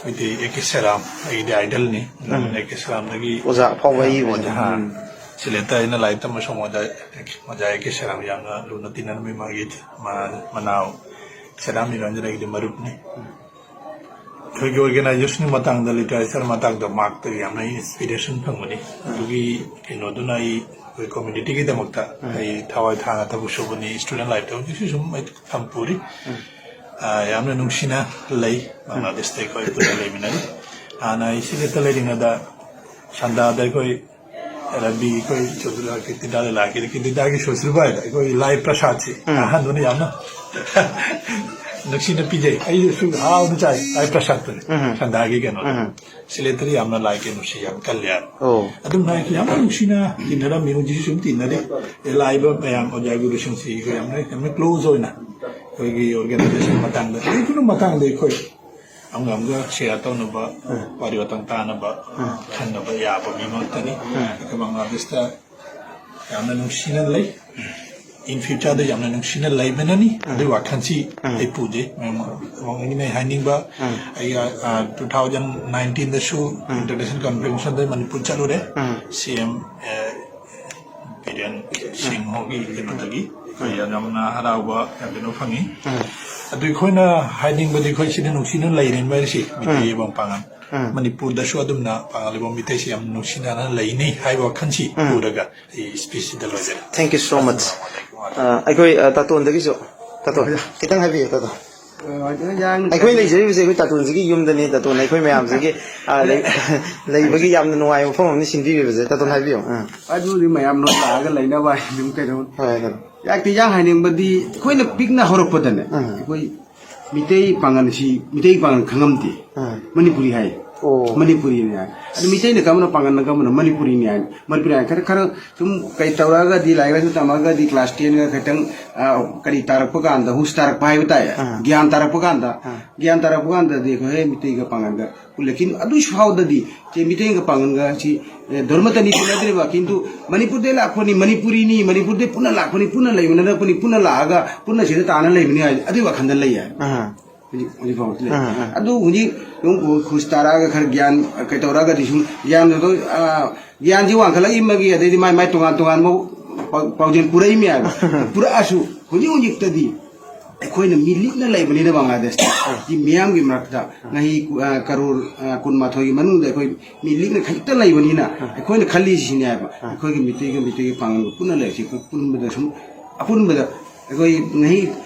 ꯃꯩꯇꯩ ꯑꯦ ꯀꯦ ꯁꯦꯔꯥꯝ ꯑꯩꯒꯤꯗꯤ ꯑꯥꯏꯗꯜꯅꯤ꯫ ꯎꯝ꯫ ꯑꯦ ꯀꯦ ꯁꯦꯔꯥꯝꯗꯒꯤ ꯑꯣꯖꯥ ꯑꯐꯥꯎꯕ ꯑꯩꯒꯤ ꯑꯣꯖꯥ, ꯑꯣꯖꯥ꯫ ꯍꯥ꯫ ꯎꯝ꯫ ꯁꯤꯂꯦꯠꯇ ꯑꯩꯅ ꯂꯥꯏꯔꯤꯛ ꯇꯝꯕ ꯁꯣꯃꯣꯗ ꯑꯣꯖꯥ ꯑꯦ ꯀꯦ ꯁꯦꯔꯥꯝ ꯌꯥꯝꯅ ꯂꯨꯅ ꯇꯤꯟꯅꯔꯝꯃꯤ꯫ ꯃꯥꯒꯤ ꯃꯥ-, ꯃꯅꯥꯎ ꯁꯦꯔꯥꯝ ꯅꯤꯔꯟꯖꯟ ꯑꯩꯒꯤꯗꯤ ꯃꯔꯨꯞꯅꯤ꯫ ꯑꯩꯈꯣꯏꯒꯤ ꯑꯣꯔꯒꯅꯥꯏꯖꯦꯁꯟꯒꯤ ꯃꯇꯥꯡꯗ, ꯂꯤꯇꯔꯦꯆꯔ ꯃꯇꯥꯡꯗ ꯃꯍꯥꯛꯇꯒꯤ ꯌꯥꯝꯅ ꯏꯟꯁꯄꯤꯔꯦꯁꯟ ꯐꯪꯕꯅꯤ꯫ ꯑꯗꯨꯒꯤ ꯀꯩꯅꯣꯗꯨꯅ ꯑꯩ ꯑꯩꯈꯣꯏ ꯀꯝꯃ꯭ꯌꯨꯅꯤꯇꯤꯒꯤꯗꯃꯛꯇ ꯎꯝ꯫ ꯑꯩ ꯊꯋꯥꯏ ꯊꯥꯅ ꯊꯕꯛ ꯁꯨꯕꯅꯤ꯫ ꯁ꯭ꯇꯨꯗꯦꯟ ꯂꯥꯏꯐꯇ ꯍꯧꯖꯤꯛꯁꯨ ꯁꯨꯝ ꯑꯩ ꯊꯝ ꯄꯨꯔꯤ꯫ ꯎꯝ꯫ ꯑ, ꯌꯥꯝꯅ ꯅꯨꯡꯁꯤꯅ ꯂꯩ꯫ ꯎꯝ꯫ ꯕꯪꯒ꯭ꯂꯥꯗꯦꯁꯇ ꯑꯩꯈꯣꯏ ꯄꯨꯟꯅ ꯂꯩꯃꯤꯟꯅꯔꯤ꯫ ꯍꯥꯟꯅ ꯑꯩ ꯁꯤꯂꯦꯠꯇ ꯂꯩꯔꯤꯉꯩꯗ ꯁꯟꯗꯥꯗ ꯑꯩꯈꯣꯏ ꯔꯕꯤ ꯑꯩꯈꯣꯏ ꯆꯧꯗꯨꯔꯥ ꯀꯤꯔꯇꯤꯗꯥ ꯂꯤꯂꯥꯒꯤ ꯀꯤꯔꯇꯤꯗꯥꯒꯤ ꯁꯣꯁꯤꯔꯨꯕꯥꯏꯗ ꯑꯩꯈꯣꯏ ꯂꯥꯏ ꯄ꯭ꯔꯁꯥꯗꯁꯤ ꯎꯝ꯫ ꯑꯍꯥꯟꯕꯅ ꯌꯥꯝꯅ ꯅꯨꯡꯁꯤꯅ ꯄꯤꯖꯩ꯫ ꯑꯩꯁꯨ ꯍꯥꯎꯅ ꯆꯥꯏ ꯂꯥꯏ ꯄ꯭ꯔꯁꯥꯗꯇꯨꯅꯤ꯫ ꯎꯝ꯫ ꯁꯟꯗꯥꯒꯤ ꯀꯩꯅꯣꯗꯣ꯫ ꯎꯝ꯫ ꯁꯤꯂꯦꯠꯇꯗꯤ ꯌꯥꯝꯅ ꯂꯥꯏ ꯀꯩꯅꯣꯁꯤ ꯌꯥꯝ ꯀꯜꯂꯦ ꯍꯥꯏꯕ꯫ ꯑꯣ꯫ ꯑꯗꯨꯝꯅ ꯑꯩꯁꯨ ꯌꯥꯝꯅ ꯅꯨꯡꯁꯤꯅ ꯇꯤꯟꯅꯔꯝꯃꯤ, ꯍꯧꯖꯤꯛꯁꯨ ꯁꯨꯝ ꯇꯤꯟꯅꯔꯤ꯫ ꯑꯦ, ꯂꯥꯛꯏꯕ ꯃꯌꯥꯝ ꯑꯣꯖꯥ ꯒꯨꯔꯨꯁꯤꯡꯁꯤ ꯑꯩꯈꯣꯏ ꯌꯥꯝꯅ, ꯌꯥꯝꯅ ꯀ꯭ꯂꯣꯖ ꯑꯣꯏꯅ ꯑꯩꯈꯣꯏꯒꯤ ꯑꯣꯔꯒꯅꯥꯏꯖꯦꯁꯟ ꯃꯇꯥꯡꯗ, ꯀꯔꯤꯒꯨꯝꯕ ꯃꯇꯥꯡꯗ ꯑꯩꯈꯣꯏ ꯑꯃꯒ ꯑꯃꯒ ꯁꯤꯌꯥꯔ ꯇꯧꯅꯕ, ꯎꯝ꯫ ꯋꯥꯔꯤ ꯋꯥꯇꯥꯏ ꯇꯥꯅꯕ, ꯎꯝ꯫ ꯈꯟꯅꯕ ꯌꯥꯕ ꯃꯤ ꯑꯃꯈꯛꯇꯅꯤ꯫ ꯎꯝ꯫ ꯑꯩꯈꯣꯏ ꯕꯪꯒ꯭ꯂꯥꯗꯦꯁꯇ ꯌꯥꯝꯅ ꯅꯨꯡꯁꯤꯅ ꯂꯩ꯫ ꯏꯟ ꯐ꯭ꯌꯨꯆꯔꯗ ꯌꯥꯝꯅ ꯅꯨꯡꯁꯤꯅ ꯂꯩꯕꯅꯅꯤ꯫ ꯎꯝ꯫ ꯑꯗꯨꯒꯤ ꯋꯥꯈꯜꯁꯤ ꯎꯝ꯫ ꯑꯩ ꯄꯨꯖꯩ꯫ ꯃꯌꯥꯝ ꯑꯩꯅ ꯍꯥꯏꯅꯤꯡꯕ, ꯎꯝ꯫ ꯑꯩ, ꯑ, ꯇꯨ ꯊꯥꯎꯖꯟ ꯅꯥꯏꯟꯇꯤꯟꯗꯁꯨ ꯎꯝ꯫ ꯏꯟꯇꯔꯅꯦꯁꯅꯦꯜ ꯀꯟꯐꯔꯦꯟꯁꯟꯗ ꯃꯅꯤꯄꯨꯔ ꯆꯠꯂꯨꯔꯦ꯫ ꯎꯝ꯫ ꯁꯤ ꯑꯦꯝ, ꯑ, ꯕꯤꯔꯦꯟ ꯁꯤꯡ ꯍꯣꯒꯤ ꯀꯩꯅꯣꯗꯒꯤ ꯑꯩꯈꯣꯏ ꯌꯥꯝꯅ ꯍꯔꯥꯎꯕ ꯌꯥꯝ ꯀꯩꯅꯣ ꯐꯪꯉꯤ꯫ ꯎꯝ꯫ ꯑꯗꯨ ꯑꯩꯈꯣꯏꯅ ꯍꯥꯏꯅꯤꯡꯕꯗꯤ ꯑꯩꯈꯣꯏ ꯁꯤꯗ ꯅꯨꯡꯁꯤꯅ ꯂꯩꯔꯤꯕ ꯍꯥꯏꯁꯤ ꯃꯤꯇꯩ ꯎꯝ꯫ ꯏꯕꯣꯝ ꯄꯥꯉꯜ꯫ ꯎꯝ꯫ ꯃꯅꯤꯄꯨꯔꯗꯁꯨ ꯑꯗꯨꯝꯅ ꯄꯥꯉꯜ ꯏꯕꯣꯝ ꯃꯤꯇꯩꯁꯤ ꯌꯥꯝ ꯅꯨꯡꯁꯤꯅꯅ ꯂꯩꯅꯤ ꯍꯥꯏꯕ ꯋꯥꯈꯜꯁꯤ ꯎꯝ꯫ ꯄꯨꯔꯒ ꯑꯩ ꯁ꯭ꯄꯤꯆꯁꯤꯗ ꯂꯣꯏꯖꯔꯦ꯫ Thank you so much. ꯑ, ꯑꯩꯈꯣꯏ, ꯑ, ꯇꯥꯇꯣꯟꯗꯒꯤꯁꯨ, ꯇꯥꯇꯣꯟ, ꯈꯤꯇꯪ ꯍꯥꯏꯕꯤꯌꯨ, ꯇꯥꯇꯣꯟ꯫ ꯑꯩꯈꯣꯏ ꯂꯩꯖꯔꯤꯕꯁꯦ ꯑꯩꯈꯣꯏ ꯇꯥꯇꯣꯟꯁꯤꯒꯤ ꯌꯨꯝꯗꯅꯤ꯫ ꯇꯥꯇꯣꯟ ꯑꯩꯈꯣꯏ ꯃꯌꯥꯝꯁꯤꯒꯤ, ꯑ, ꯂꯩ-, ꯂꯩꯕꯒꯤ ꯌꯥꯝꯅ ꯅꯨꯡꯉꯥꯏꯕ ꯃꯐꯝ ꯑꯃꯅꯤ ꯁꯤꯟꯕꯤꯔꯤꯕꯁꯦ꯫ ꯇꯥꯇꯣꯟ ꯍꯥꯏꯕꯤꯌꯨ꯫ ꯑ꯫ ꯑꯗꯨꯗꯤ ꯃꯌꯥꯝ ꯂꯣꯏ ꯂꯥꯛꯑꯒ ꯂꯩꯅꯕ ꯍꯥꯏꯗꯨ ꯀꯩꯅꯣ꯫ ꯍꯣꯏ, ꯍꯣꯏ꯫ ꯌꯥꯛꯇꯤ ꯌꯥꯡ ꯍꯥꯏꯅꯤꯡꯕꯗꯤ ꯑꯩꯈꯣꯏꯅ ꯄꯤꯛꯅ ꯍꯧꯔꯛꯄꯗꯅꯦ, ꯑ꯫ ꯑꯩꯈꯣꯏ ꯃꯤꯇꯩ ꯄꯥꯉꯜꯁꯤ, ꯃꯤꯇꯩ ꯄꯥꯉꯜ ꯈꯪꯉꯝꯗꯦ꯫ ꯑ꯫ ꯃꯅꯤꯄꯨꯔꯤ ꯍꯥꯏ꯫ ꯑꯣ꯫ ꯃꯅꯤꯄꯨꯔꯤꯅꯤ ꯍꯥꯏ꯫ ꯑꯗꯨ ꯃꯤꯇꯩꯅ ꯀꯔꯝꯕꯅ ꯄꯥꯉꯜꯅ ꯀꯔꯝꯕꯅ ꯃꯅꯤꯄꯨꯔꯤꯅꯤ ꯍꯥꯏ꯫ ꯃꯅꯤꯄꯨꯔꯤ ꯍꯥꯏ꯫ ꯈꯔ, ꯈꯔ ꯁꯨꯝ ꯀꯩ ꯇꯧꯔꯛꯑꯒꯗꯤ, ꯂꯥꯏꯔꯤꯛ ꯂꯥꯏꯁꯨ ꯇꯝꯃꯛꯑꯒꯗꯤ class ten ꯒ ꯈꯤꯇꯪ, ꯑ, ꯀꯔꯤ ꯇꯥꯔꯛꯄ ꯀꯥꯟꯗ, ꯍꯨꯁ ꯇꯥꯔꯛꯄ ꯍꯥꯏꯕ ꯇꯥꯏ꯫ ꯑ꯫ ꯒ꯭ꯌꯥꯟ ꯇꯥꯔꯛꯄ ꯀꯥꯟꯗ, ꯑ꯫ ꯒ꯭ꯌꯥꯟ ꯇꯥꯔꯛꯄ ꯀꯥꯟꯗꯗꯤ ꯑꯩꯈꯣꯏ, "ꯍꯦ, ꯃꯤꯇꯩꯒ ꯄꯥꯉꯜꯒ ꯄꯨꯜꯂꯦ"꯫ ꯀꯤꯟ-, ꯑꯗꯨꯏ ꯐꯥꯎꯗꯗꯤ ꯆꯦ ꯃꯤꯇꯩꯒ ꯄꯥꯉꯜꯒ ꯁꯤ, ꯑꯦ, ꯙꯔꯃꯇꯅꯤ ꯇꯤꯟꯅꯗ꯭ꯔꯤꯕ, ꯀꯤꯟꯇꯨ ꯃꯅꯤꯄꯨꯔꯗꯩ ꯂꯥꯛꯄꯅꯤ, ꯃꯅꯤꯄꯨꯔꯤꯅꯤ, ꯃꯅꯤꯄꯨꯔꯗꯩ ꯄꯨꯟꯅ ꯂꯥꯛꯄꯅꯤ, ꯄꯨꯟꯅ ꯂꯩꯃꯤꯟꯅꯔꯛꯄꯅꯤ, ꯄꯨꯟꯅ ꯂꯥꯛꯑꯒ ꯄꯨꯟꯅ ꯁꯤꯗ ꯇꯥꯅ ꯂꯩꯕꯅꯤ ꯍꯥꯏ, ꯑꯗꯨꯏ ꯋꯥꯈꯜꯗ ꯂꯩ ꯍꯥꯏ꯫ ꯑꯍꯥ꯫ ꯍꯧꯖꯤꯛ, ꯍꯧꯖꯤꯛ ꯐꯥꯎꯕꯗꯤ ꯂꯩ꯫ ꯑꯥ, ꯑꯥ꯫ ꯑꯗꯨ ꯍꯧꯖꯤꯛ ꯑꯗꯨꯝ ꯈꯨꯁ ꯇꯥꯔꯛꯑꯒ ꯈꯔ ꯒ꯭ꯌꯥꯟ ꯀꯩ ꯇꯧꯔꯛꯑꯒꯗꯤ ꯁꯨꯝ ꯒ꯭ꯌꯥꯟꯗꯣ, ꯑꯥ, ꯒ꯭ꯌꯥꯟꯁꯤ ꯋꯥꯡꯈꯠꯂꯛꯏꯃꯒꯤ ꯑꯗꯩꯗꯤ ꯃꯥꯏ, ꯃꯥꯏ ꯇꯣꯉꯥꯟ ꯇꯣꯉꯥꯟꯕ ꯄꯥꯎ-, ꯄꯥꯎꯖꯦꯜ ꯄꯨꯔꯛꯏ ꯃꯌꯥꯝ ꯄꯨꯔꯛꯑꯁꯨ ꯍꯧꯖꯤꯛ ꯍꯧꯖꯤꯛꯇꯗꯤ ꯑꯩꯈꯣꯏꯅ ꯃꯤ ꯂꯤꯛꯅ ꯂꯩꯕꯅꯤꯅ ꯕꯪꯒ꯭ꯂꯥꯗꯦꯁꯇ ꯑꯥ꯫ ꯁꯤ ꯃꯤꯌꯥꯝꯒꯤ ꯃꯔꯛꯇ ꯑꯥ꯫ ꯉꯍꯤ, ꯑꯥ, ꯀꯔꯣꯔ, ꯑꯥ, ꯀꯨꯟꯃꯥꯊꯣꯏꯒꯤ ꯃꯅꯨꯡꯗ ꯑꯩꯈꯣꯏ ꯃꯤ ꯂꯤꯛꯅ ꯈꯖꯤꯛꯇ ꯂꯩꯕꯅꯤꯅ ꯑꯥ꯫ ꯑꯩꯈꯣꯏꯅ ꯈꯜꯂꯤꯁꯤ ꯁꯤꯅꯦ ꯍꯥꯏꯕ꯫ ꯑꯥ꯫ ꯑꯩꯈꯣꯏꯒꯤ ꯃꯤꯇꯩꯒ ꯃꯤꯇꯩꯒ ꯄꯥꯡꯒꯜꯒ ꯄꯨꯟꯅ ꯂꯩꯔꯤꯁꯤ ꯑꯩꯈꯣꯏ ꯄꯨꯟꯕꯗ ꯁꯨꯝ ꯑꯄꯨꯟꯕꯗ ꯑꯩꯈꯣꯏ ꯉꯍꯤ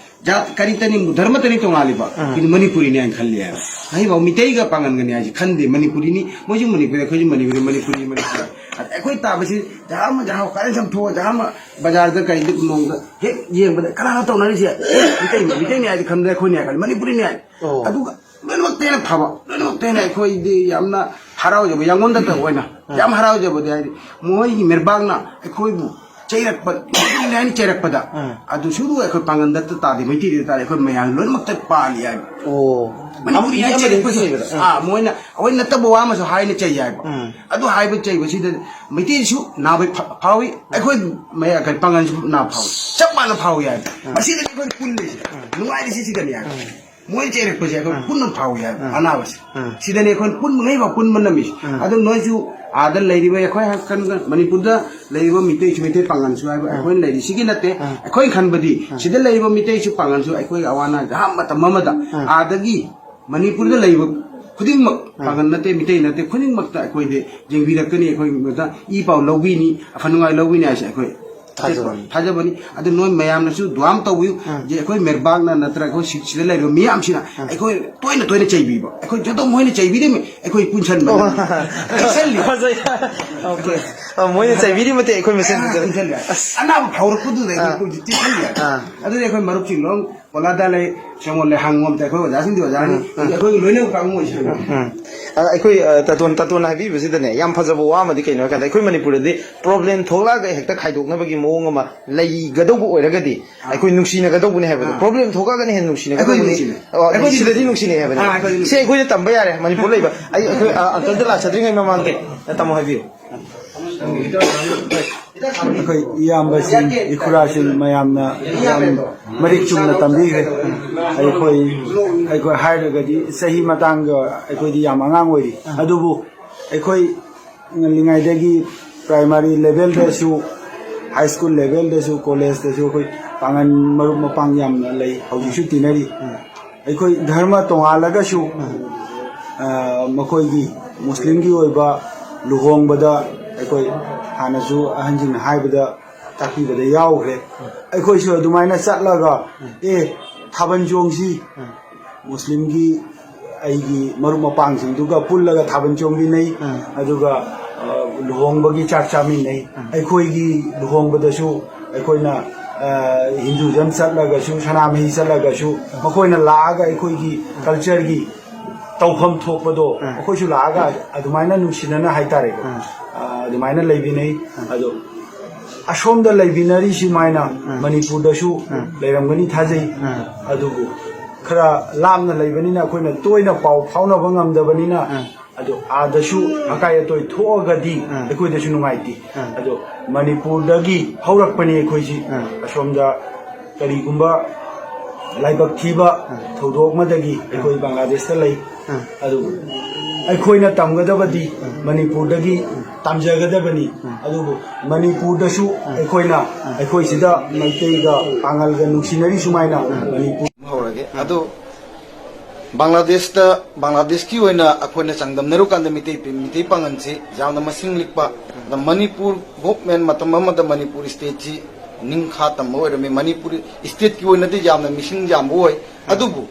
ꯖꯥꯠ ꯀꯔꯤ ꯇꯅꯤ, ꯙꯔꯃ ꯇꯅꯤ ꯇꯣꯉꯥꯜꯂꯤꯕ, ꯑꯥ꯫ ꯑꯩꯈꯣꯏꯗꯤ ꯃꯅꯤꯄꯨꯔꯤꯅꯤ ꯍꯥꯏꯅ ꯈꯜꯂꯤ ꯍꯥꯏꯕ꯫ ꯉꯍꯤꯐꯥꯎ ꯃꯤꯇꯩꯒ ꯄꯥꯡꯒꯟꯒꯅꯤ ꯍꯥꯏꯁꯤ ꯈꯟꯗꯦ, ꯃꯅꯤꯄꯨꯔꯤꯅꯤ, ꯃꯣꯏꯁꯨ ꯃꯅꯤꯄꯨꯔꯤ, ꯑꯩꯈꯣꯏꯁꯨ ꯃꯅꯤꯄꯨꯔꯤ, ꯃꯅꯤꯄꯨꯔꯤ, ꯃꯅꯤꯄꯨꯔꯤ꯫ ꯑꯗ ꯑꯩꯈꯣꯏ ꯇꯥꯕꯁꯤ ꯖꯍꯥ ꯑꯃ, ꯖꯍꯥ ꯀꯥꯏꯗ ꯁꯨꯝ ꯊꯣꯛꯑ, ꯖꯍꯥ ꯑꯃ ꯕꯖꯥꯔꯗ ꯀꯩꯗ ꯅꯣꯡꯗ ꯍꯦꯛ ꯌꯦꯡꯕꯗ ꯀꯅꯥꯅꯣ ꯇꯧꯅꯔꯤꯁꯦ? ꯑꯦ, ꯃꯤꯇꯩꯅꯤ, ꯃꯤꯇꯩꯅꯤ ꯍꯥꯏꯗꯤ ꯈꯟꯕꯗ ꯑꯩꯈꯣꯏꯅꯤ ꯍꯥꯏ ꯈꯜꯂꯤ, ꯃꯅꯤꯄꯨꯔꯤꯅꯤ ꯍꯥꯏ꯫ ꯑꯣ꯫ ꯑꯗꯨꯒ ꯂꯣꯏꯅꯃꯛꯇ ꯍꯦꯟꯅ ꯐꯕ, ꯂꯣꯏꯅꯃꯛꯇ ꯍꯦꯟꯅ ꯑꯩꯈꯣꯏꯗꯤ ꯌꯥꯝꯅ ꯍꯔꯥꯎꯖꯕ, ꯌꯥꯡꯉꯣꯟꯗꯇ ꯑꯣꯏꯅ ꯑꯥ꯫ ꯌꯥꯝ ꯍꯔꯥꯎꯖꯕꯗꯤ ꯍꯥꯏꯗꯤ ꯃꯣꯏꯒꯤ ꯃꯤꯔꯕꯥꯛꯅ ꯑꯩꯈꯣꯏꯕꯨ ꯆꯩꯔꯛꯄ, ꯃꯤꯇꯩꯅꯤ ꯍꯥꯏꯅ ꯆꯩꯔꯛꯄꯗ ꯑꯥ꯫ ꯑꯗꯨ ꯁꯨꯗꯨ ꯑꯩꯈꯣꯏ ꯄꯥꯡꯒꯟꯗꯇ ꯇꯥꯗꯦ, ꯃꯩꯇꯩꯗ ꯇꯥꯗꯦ, ꯑꯩꯈꯣꯏ ꯃꯌꯥꯝ ꯂꯣꯏꯅꯃꯛꯇ ꯄꯥꯜꯂꯤ ꯍꯥꯏꯕ꯫ ꯑꯣ꯫ ꯃꯅꯤꯄꯨꯔꯤ ꯑꯃ ꯍꯥꯏꯅ ꯆꯩꯔꯛꯄꯁꯦ, ꯂꯩꯕꯗ, ꯑꯥ꯫ ꯑꯥ, ꯃꯣꯏꯅ ꯑꯩꯈꯣꯏ ꯅꯠꯇꯕ ꯋꯥ ꯑꯃꯁꯨ ꯍꯥꯏꯅ ꯆꯩ ꯍꯥꯏꯕ꯫ ꯑꯥ꯫ ꯑꯗꯨ ꯍꯥꯏꯕ ꯆꯩꯕꯁꯤꯗ ꯃꯩꯇꯩꯁꯨ ꯅꯥꯕ ꯐ-, ꯐꯥꯎꯏ, ꯑꯩꯈꯣꯏ ꯃꯌꯥ-, ꯀꯩ ꯄꯥꯡꯒꯜꯁꯨ ꯅꯥꯕ ꯐꯥꯎꯏ, ꯆꯞ ꯃꯥꯟꯅ ꯐꯥꯎꯏ ꯍꯥꯏꯕ꯫ ꯑꯥ꯫ ꯃꯁꯤꯗꯅꯤ ꯑꯩꯈꯣꯏꯅ ꯄꯨꯜꯂꯤꯁꯦ, ꯑꯥ꯫ ꯅꯨꯡꯉꯥꯏꯔꯤꯁꯤ ꯁꯤꯗꯅꯤ ꯍꯥꯏꯕ꯫ ꯑꯥ꯫ ꯃꯣꯏ ꯆꯩꯔꯛꯄꯁꯦ ꯑꯩꯈꯣꯏ ꯑꯥ꯫ ꯄꯨꯟꯅ ꯐꯥꯎꯏ ꯍꯥꯏꯕ, ꯑꯥ꯫ ꯑꯅꯥꯕꯁꯦ꯫ ꯑꯥ꯫ ꯁꯤꯗꯅꯤ ꯑꯩꯈꯣꯏꯅ ꯄꯨꯟꯕꯉꯩ ꯐꯥꯎ ꯄꯨꯟꯕ ꯅꯝꯃꯤꯁꯦ꯫ ꯑꯥ꯫ ꯑꯗꯨ ꯅꯣꯏꯁꯨ ꯑꯥꯗ ꯂꯩꯔꯤꯕ ꯑꯩꯈꯣꯏ ꯍꯥꯏ-, ꯀꯩꯅꯣꯗ ꯃꯅꯤꯄꯨꯔꯗ ꯂꯩꯔꯤꯕ ꯃꯤꯇꯩꯁꯨ, ꯃꯩꯇꯩ ꯄꯥꯡꯒꯜꯁꯨ ꯍꯥꯏꯕ ꯑꯥ꯫ ꯑꯩꯈꯣꯏꯅ ꯂꯩꯔꯤꯁꯤꯒꯤ ꯅꯠꯇꯦ꯫ ꯑꯥ꯫ ꯑꯩꯈꯣꯏꯅ ꯈꯟꯕꯗꯤ ꯑꯥ꯫ ꯁꯤꯗ ꯂꯩꯔꯤꯕ ꯃꯤꯇꯩꯁꯨ ꯄꯥꯡꯒꯜꯁꯨ ꯑꯩꯈꯣꯏꯒꯤ ꯑꯋꯥ ꯑꯅꯥ ꯖꯍꯥ ꯃꯇꯝ ꯑꯃꯗ ꯑꯥ꯫ ꯑꯥꯗꯒꯤ ꯃꯅꯤꯄꯨꯔꯗ ꯂꯩꯕ ꯈꯨꯗꯤꯡꯃꯛ, ꯑꯥ꯫ ꯄꯥꯡꯒꯜ ꯅꯠꯇꯦ, ꯃꯤꯇꯩ ꯅꯠꯇꯦ, ꯈꯨꯗꯤꯡꯃꯛꯇ ꯑꯩꯈꯣꯏꯗꯤ ꯌꯦꯡꯕꯤꯔꯛꯀꯅꯤ, ꯑꯩꯈꯣꯏ ꯃꯗ ꯏ ꯄꯥꯎ ꯂꯧꯕꯤꯅꯤ, ꯑꯐ ꯅꯨꯡꯉꯥꯏ ꯂꯧꯕꯤꯅꯤ ꯍꯥꯏꯁꯦ ꯑꯩꯈꯣꯏ ꯊꯥꯖꯕꯅꯤ꯫ ꯊꯥꯖꯕꯅꯤ꯫ ꯑꯗꯨ ꯅꯣꯏ ꯃꯌꯥꯝꯅꯁꯨ ꯗꯨꯋꯥ ꯑꯃ ꯇꯧꯕꯤꯌꯨ꯫ ꯎꯝ꯫ ꯖꯦ, ꯑꯩꯈꯣꯏ ꯃꯦꯔꯕꯥꯛꯅ ꯅꯠꯇ꯭ꯔꯒ ꯑꯩꯈꯣꯏ ꯁꯤ-, ꯁꯤꯗ ꯂꯩꯔꯤꯕ ꯃꯤꯌꯥꯝꯁꯤꯅ ꯎꯝ꯫ ꯑꯩꯈꯣꯏ ꯇꯣꯏꯅ ꯇꯣꯏꯅ ꯆꯩꯕꯤꯕ꯫ ꯑꯩꯈꯣꯏ ꯖꯗꯣ ꯃꯣꯏꯅ ꯆꯩꯕꯤꯔꯤꯃꯤ, ꯑꯩꯈꯣꯏ ꯄꯨꯟꯁꯟꯕ꯫ ꯑꯣ꯫ ꯆꯦꯛꯁꯤꯜꯂꯤ꯫ ꯐꯖꯩ꯫ ꯑꯣꯀꯦ꯫ ꯑ, ꯃꯣꯏꯅ ꯆꯩꯕꯤꯔꯤ ꯃꯇꯤꯛ ꯑꯩꯈꯣꯏ ꯃꯁꯦꯟ ꯑꯥ, ꯄꯨꯟꯁꯟꯕ꯫ ꯑꯁ꯫ ꯑꯅꯥꯕ ꯐꯥꯎꯔꯛꯄꯗꯨꯗ ꯑꯩꯈꯣꯏ ꯑꯥ꯫ ꯄꯨꯟꯁꯤ ꯆꯦꯛꯁꯤꯜꯂꯤ꯫ ꯑꯥ꯫ ꯑꯗꯨꯗꯤ ꯑꯩꯈꯣꯏ ꯃꯔꯨꯞꯁꯤꯡ ꯂꯣꯏ ꯀꯣꯂꯥꯗ ꯂꯩ, ꯁꯦꯡꯒꯣꯜ ꯂꯩ, ꯍꯪꯉꯣꯝꯇ ꯑꯩꯈꯣꯏ ꯑꯣꯖꯥꯁꯤꯡꯗꯤ ꯑꯣꯖꯥꯅꯤ꯫ ꯎꯝ, ꯎꯝ꯫ ꯑꯩꯈꯣꯏꯒꯤ ꯂꯣꯏꯅꯃꯛ ꯀꯥꯡꯕꯨ ꯑꯣꯏꯁꯤꯜꯂꯤ꯫ ꯎꯝ꯫ ꯑ, ꯑꯩꯈꯣꯏ, ꯑ, ꯇꯥꯇꯣꯟ, ꯇꯥꯇꯣꯟꯅ ꯍꯥꯏꯕꯤꯕꯁꯤꯗꯅꯦ, ꯌꯥꯝ ꯐꯖꯕ ꯋꯥ ꯑꯃꯗꯤ ꯀꯩꯅꯣ ꯍꯥꯏ ꯀꯥꯟꯗ, ꯑꯩꯈꯣꯏ ꯃꯅꯤꯄꯨꯔꯗꯗꯤ ꯄ꯭ꯔꯣꯕ꯭ꯂꯦꯝ ꯊꯣꯛꯂꯛꯑꯒ ꯍꯦꯛꯇ ꯈꯥꯏꯗꯣꯛꯅꯕꯒꯤ ꯃꯑꯣꯡ ꯑꯃ ꯂꯩꯒꯗꯧꯕ ꯑꯣꯏꯔꯒꯗꯤ, ꯑꯥ꯫ ꯑꯩꯈꯣꯏ ꯅꯨꯡꯁꯤꯅꯒꯗꯧꯕꯅꯦ ꯍꯥꯏꯕꯗꯣ꯫ ꯑꯥ꯫ ꯄ꯭ꯔꯣꯕ꯭ꯂꯦꯝ ꯊꯣꯛꯂꯛꯑꯒꯅ ꯍꯦꯟꯅ ꯅꯨꯡꯁꯤꯅꯒꯗꯧꯕꯅꯤ꯫ ꯑꯩꯈꯣꯏꯗꯤ ꯅꯨꯡꯁꯤꯅꯩ꯫ ꯑꯣ, ꯑꯩꯈꯣꯏꯗꯤ ꯁꯤꯗꯗꯤ ꯅꯨꯡꯁꯤꯅꯩ ꯍꯥꯏꯕꯅꯦ꯫ ꯑꯥ, ꯑꯩꯈꯣꯏꯗꯤ ꯁꯤ ꯑꯩꯈꯣꯏꯅ ꯇꯝꯕ ꯌꯥꯔꯦ, ꯃꯅꯤꯄꯨꯔ ꯂꯩꯕ꯫ ꯑꯩ, ꯑꯩꯈꯣꯏ, ꯑ, ꯑꯪꯀꯜꯗ ꯂꯥꯛꯆꯗ꯭ꯔꯤꯉꯩ ꯃꯃꯥꯡꯗ꯫ ꯑ, ꯇꯥꯃꯣ ꯍꯥꯏꯕꯤꯌꯨ꯫ ꯑꯩꯈꯣꯏ ꯏꯌꯥꯝꯕꯁꯤꯡ, ꯏꯈꯨꯔꯥꯁꯤꯡ ꯃꯌꯥꯝꯅ ꯌꯥꯝ ꯃꯔꯤꯛ ꯆꯨꯝꯅ ꯇꯝꯕꯤꯈ꯭ꯔꯦ꯫ ꯑꯩꯈꯣꯏ, ꯑꯩꯈꯣꯏ ꯍꯥꯏꯔꯒꯗꯤ ꯆꯍꯤ ꯃꯇꯥꯡꯒ ꯑꯩꯈꯣꯏꯗꯤ ꯌꯥꯝ ꯑꯉꯥꯡ ꯑꯣꯏꯔꯤ꯫ ꯑꯗꯨꯕꯨ ꯑꯩꯈꯣꯏ ꯉꯜꯂꯤꯉꯩꯗꯒꯤ ꯄ꯭ꯔꯥꯏꯃꯥꯔꯤ ꯂꯦꯚꯦꯜꯗꯁꯨ, ꯍꯥꯏ ꯁ꯭ꯀꯨꯜ ꯂꯦꯚꯦꯜꯗꯁꯨ, ꯀꯣꯂꯦꯖꯇꯁꯨ ꯑꯩꯈꯣꯏ ꯄꯥꯡꯒꯜ ꯃꯔꯨꯞ ꯃꯄꯥꯡ ꯌꯥꯝꯅ ꯂꯩ, ꯍꯧꯖꯤꯛꯁꯨ ꯇꯤꯟꯅꯔꯤ꯫ ꯑꯩꯈꯣꯏ ꯙꯔꯃ ꯇꯣꯉꯥꯜꯂꯒꯁꯨ, ꯑ, ꯃꯈꯣꯏꯒꯤ ꯃꯨꯁꯂꯤꯝꯒꯤ ꯑꯣꯏꯕ ꯂꯨꯍꯣꯡꯕꯗ ꯑꯩꯈꯣꯏ ꯍꯥꯟꯅꯁꯨ ꯑꯍꯟꯁꯤꯡꯅ ꯍꯥꯏꯕꯗ ꯇꯥꯛꯄꯤꯕꯗ ꯌꯥꯎꯈ꯭ꯔꯦ꯫ ꯑꯩꯈꯣꯏꯁꯨ ꯑꯗꯨꯃꯥꯏꯅ ꯆꯠꯂꯒ, "ꯑꯦ, ꯊꯥꯕꯜ ꯆꯣꯡꯁꯤ", ꯃꯨꯁꯂꯤꯝꯒꯤ ꯑꯩꯒꯤ ꯃꯔꯨꯞ ꯃꯄꯥꯡꯁꯤꯡꯗꯨꯒ ꯄꯨꯜꯂꯒ ꯊꯥꯕꯜ ꯆꯣꯡꯃꯤꯟꯅꯩ꯫ ꯎꯝ꯫ ꯑꯗꯨꯒ, ꯑ, ꯂꯨꯍꯣꯡꯕꯒꯤ ꯆꯥꯛ ꯆꯥꯃꯤꯟꯅꯩ꯫ ꯎꯝ꯫ ꯑꯩꯈꯣꯏꯒꯤ ꯂꯨꯍꯣꯡꯕꯗꯁꯨ ꯑꯩꯈꯣꯏꯅ, ꯑ, ꯍꯤꯟꯗꯨꯖꯝ ꯆꯠꯂꯒꯁꯨ, ꯁꯅꯥꯃꯍꯤ ꯆꯠꯂꯒꯁꯨ, ꯃꯈꯣꯏꯅ ꯂꯥꯛꯑꯒ ꯑꯩꯈꯣꯏꯒꯤ ꯎꯝ꯫ ꯀꯜꯆꯔꯒꯤ ꯇꯧꯐꯝ ꯊꯣꯛꯄꯗꯣ ꯎꯝ꯫ ꯑꯩꯈꯣꯏꯁꯨ ꯂꯥꯛꯑꯒ ꯑꯗꯨꯃꯥꯏꯅ ꯅꯨꯡꯁꯤꯅꯅ ꯍꯥꯏꯇꯥꯔꯦꯀꯣ꯫ ꯎꯝ꯫ ꯑ, ꯑꯗꯨꯃꯥꯏꯅ ꯂꯩꯃꯤꯟꯅꯩ꯫ ꯎꯝ꯫ ꯑꯗꯣ ꯑꯁꯣꯝꯗ ꯂꯩꯃꯤꯟꯅꯔꯤ ꯁꯨꯃꯥꯏꯅ ꯎꯝ꯫ ꯃꯅꯤꯄꯨꯔꯗꯁꯨ ꯎꯝ꯫ ꯂꯩꯔꯝꯒꯅꯤ ꯊꯥꯖꯩ꯫ ꯎꯝ꯫ ꯑꯗꯨꯕꯨ ꯈꯔ ꯂꯥꯞꯅ ꯂꯩꯕꯅꯤꯅ ꯑꯩꯈꯣꯏꯅ ꯇꯣꯏꯅ ꯄꯥꯎ ꯐꯥꯎꯅꯕ ꯉꯝꯗꯕꯅꯤꯅ, ꯎꯝ꯫ ꯑꯗꯣ ꯑꯥꯗꯁꯨ ꯑꯀꯥꯏ ꯑꯇꯣꯏ ꯊꯣꯛꯑꯒꯗꯤ ꯎꯝ꯫ ꯑꯩꯈꯣꯏꯗꯁꯨ ꯅꯨꯡꯉꯥꯏꯇꯦ꯫ ꯎꯝ꯫ ꯑꯗꯣ ꯃꯅꯤꯄꯨꯔꯗꯒꯤ ꯍꯧꯔꯛꯄꯅꯤ ꯑꯩꯈꯣꯏꯁꯤ꯫ ꯎꯝ꯫ ꯑꯁꯣꯝꯗ ꯀꯔꯤꯒꯨꯝꯕ ꯂꯥꯏꯕꯛ ꯊꯤꯕ ꯎꯝ꯫ ꯊꯧꯗꯣꯛ ꯑꯃꯗꯒꯤ ꯑꯩꯈꯣꯏ ꯕꯪꯒ꯭ꯂꯥꯗꯦꯁꯇ ꯂꯩ꯫ ꯎꯝ꯫ ꯑꯗꯨꯕꯨ ꯑꯩꯈꯣꯏꯅ ꯇꯝꯒꯗꯕꯗꯤ ꯎꯝ꯫ ꯃꯅꯤꯄꯨꯔꯗꯒꯤ ꯎꯝ꯫ ꯇꯝꯖꯒꯗꯕꯅꯤ꯫ ꯎꯝ꯫ ꯑꯗꯨꯕꯨ ꯃꯅꯤꯄꯨꯔꯗꯁꯨ ꯎꯝ꯫ ꯑꯩꯈꯣꯏꯅ ꯎꯝ꯫ ꯑꯩꯈꯣꯏ ꯁꯤꯗ ꯃꯩꯇꯩꯒ ꯄꯥꯉꯜꯒ ꯅꯨꯡꯁꯤꯅꯔꯤ ꯁꯨꯃꯥꯏꯅ ꯎꯝ꯫ ꯃꯅꯤꯄꯨꯔ ꯍꯧꯔꯒꯦ꯫ ꯑꯗꯨ ꯕꯪꯒ꯭ꯂꯥꯗꯦꯁꯇ, ꯕꯪꯒ꯭ꯂꯥꯗꯦꯁꯀꯤ ꯑꯣꯏꯅ ꯑꯩꯈꯣꯏꯅ ꯆꯥꯡꯗꯝꯅꯔꯨꯀꯥꯟꯗ ꯃꯤꯇꯩ, ꯃꯤꯇꯩ ꯄꯥꯉꯜꯁꯤ ꯌꯥꯝꯅ ꯃꯁꯤꯡ ꯂꯤꯛꯄ꯫ ꯑꯗ ꯃꯅꯤꯄꯨꯔ ꯒꯣꯚꯔꯟꯃꯦꯟꯠ, ꯃꯇꯝ ꯑꯃꯗ ꯃꯅꯤꯄꯨꯔ ꯁ꯭ꯇꯦꯠꯁꯤ ꯅꯤꯡꯈꯥ ꯇꯝꯕ ꯑꯣꯏꯔꯝꯃꯤ꯫ ꯃꯅꯤꯄꯨꯔ ꯁ꯭ꯇꯦꯠꯀꯤ ꯑꯣꯏꯅꯗꯤ ꯌꯥꯝꯅ ꯃꯤꯁꯤꯡ ꯌꯥꯝꯕ ꯑꯣꯏ, ꯑꯗꯨꯕꯨ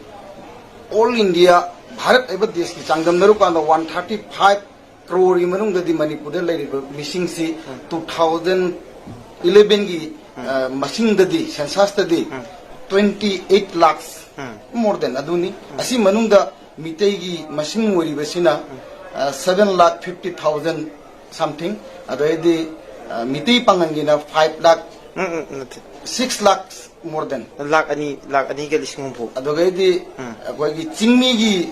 ꯑꯣꯜ ꯏꯟꯗꯤꯌꯥ, ꯚꯥꯔꯠ ꯍꯥꯏꯕ ꯗꯦꯁꯀꯤ ꯆꯥꯡꯗꯝꯅꯔꯨꯀꯥꯟꯗ ꯋꯥꯟ ꯊꯥꯔꯇꯤ ꯐꯥꯏꯚ ꯀ꯭ꯔꯣꯔꯒꯤ ꯃꯅꯨꯡꯗꯗꯤ ꯃꯅꯤꯄꯨꯔꯗ ꯂꯩꯔꯤꯕ ꯃꯤꯁꯤꯡꯁꯤ ꯎꯝ꯫ ꯇꯨ ꯊꯥꯎꯖꯟ ꯏꯂꯦꯚꯦꯟꯒꯤ, ꯎꯝ꯫ ꯑ, ꯃꯁꯤꯡꯗꯗꯤ, ꯁꯦꯟꯁꯁꯇꯗꯤ ꯎꯝ꯫ ꯇ꯭ꯋꯦꯟꯇꯤ ꯑꯩꯠ ꯂꯥꯛꯁ, ꯎꯝ꯫ ꯃꯣꯔ ꯗꯦꯟ ꯑꯗꯨꯅꯤ꯫ ꯎꯝ꯫ ꯑꯁꯤ ꯃꯅꯨꯡꯗ ꯃꯤꯇꯩꯒꯤ ꯃꯁꯤꯡ ꯑꯣꯏꯔꯤꯕꯁꯤꯅ, ꯎꯝ꯫ ꯑ, ꯁꯚꯦꯟ ꯂꯥꯛ ꯐꯤꯐꯇꯤ ꯊꯥꯎꯖꯟ ꯁꯝꯊꯤꯡ, ꯑꯗꯩꯗꯤ, ꯑ, ꯃꯤꯇꯩ ꯄꯥꯉꯜꯒꯤꯅ ꯐꯥꯏꯚ ꯂꯥꯛ ꯎꯝ, ꯎꯝ, ꯅꯠꯇꯦ꯫ ꯁꯤꯛꯁ ꯂꯥꯛ ꯃꯣꯔ ꯗꯦꯟ꯫ ꯂꯥꯛ ꯑꯅꯤ, ꯂꯥꯛ ꯑꯅꯤꯒ ꯂꯤꯁꯤꯡ ꯍꯨꯝꯐꯨ꯫ ꯑꯗꯨꯒꯩꯗꯤ ꯎꯝ꯫ ꯑꯩꯈꯣꯏꯒꯤ ꯆꯤꯡꯃꯤꯒꯤ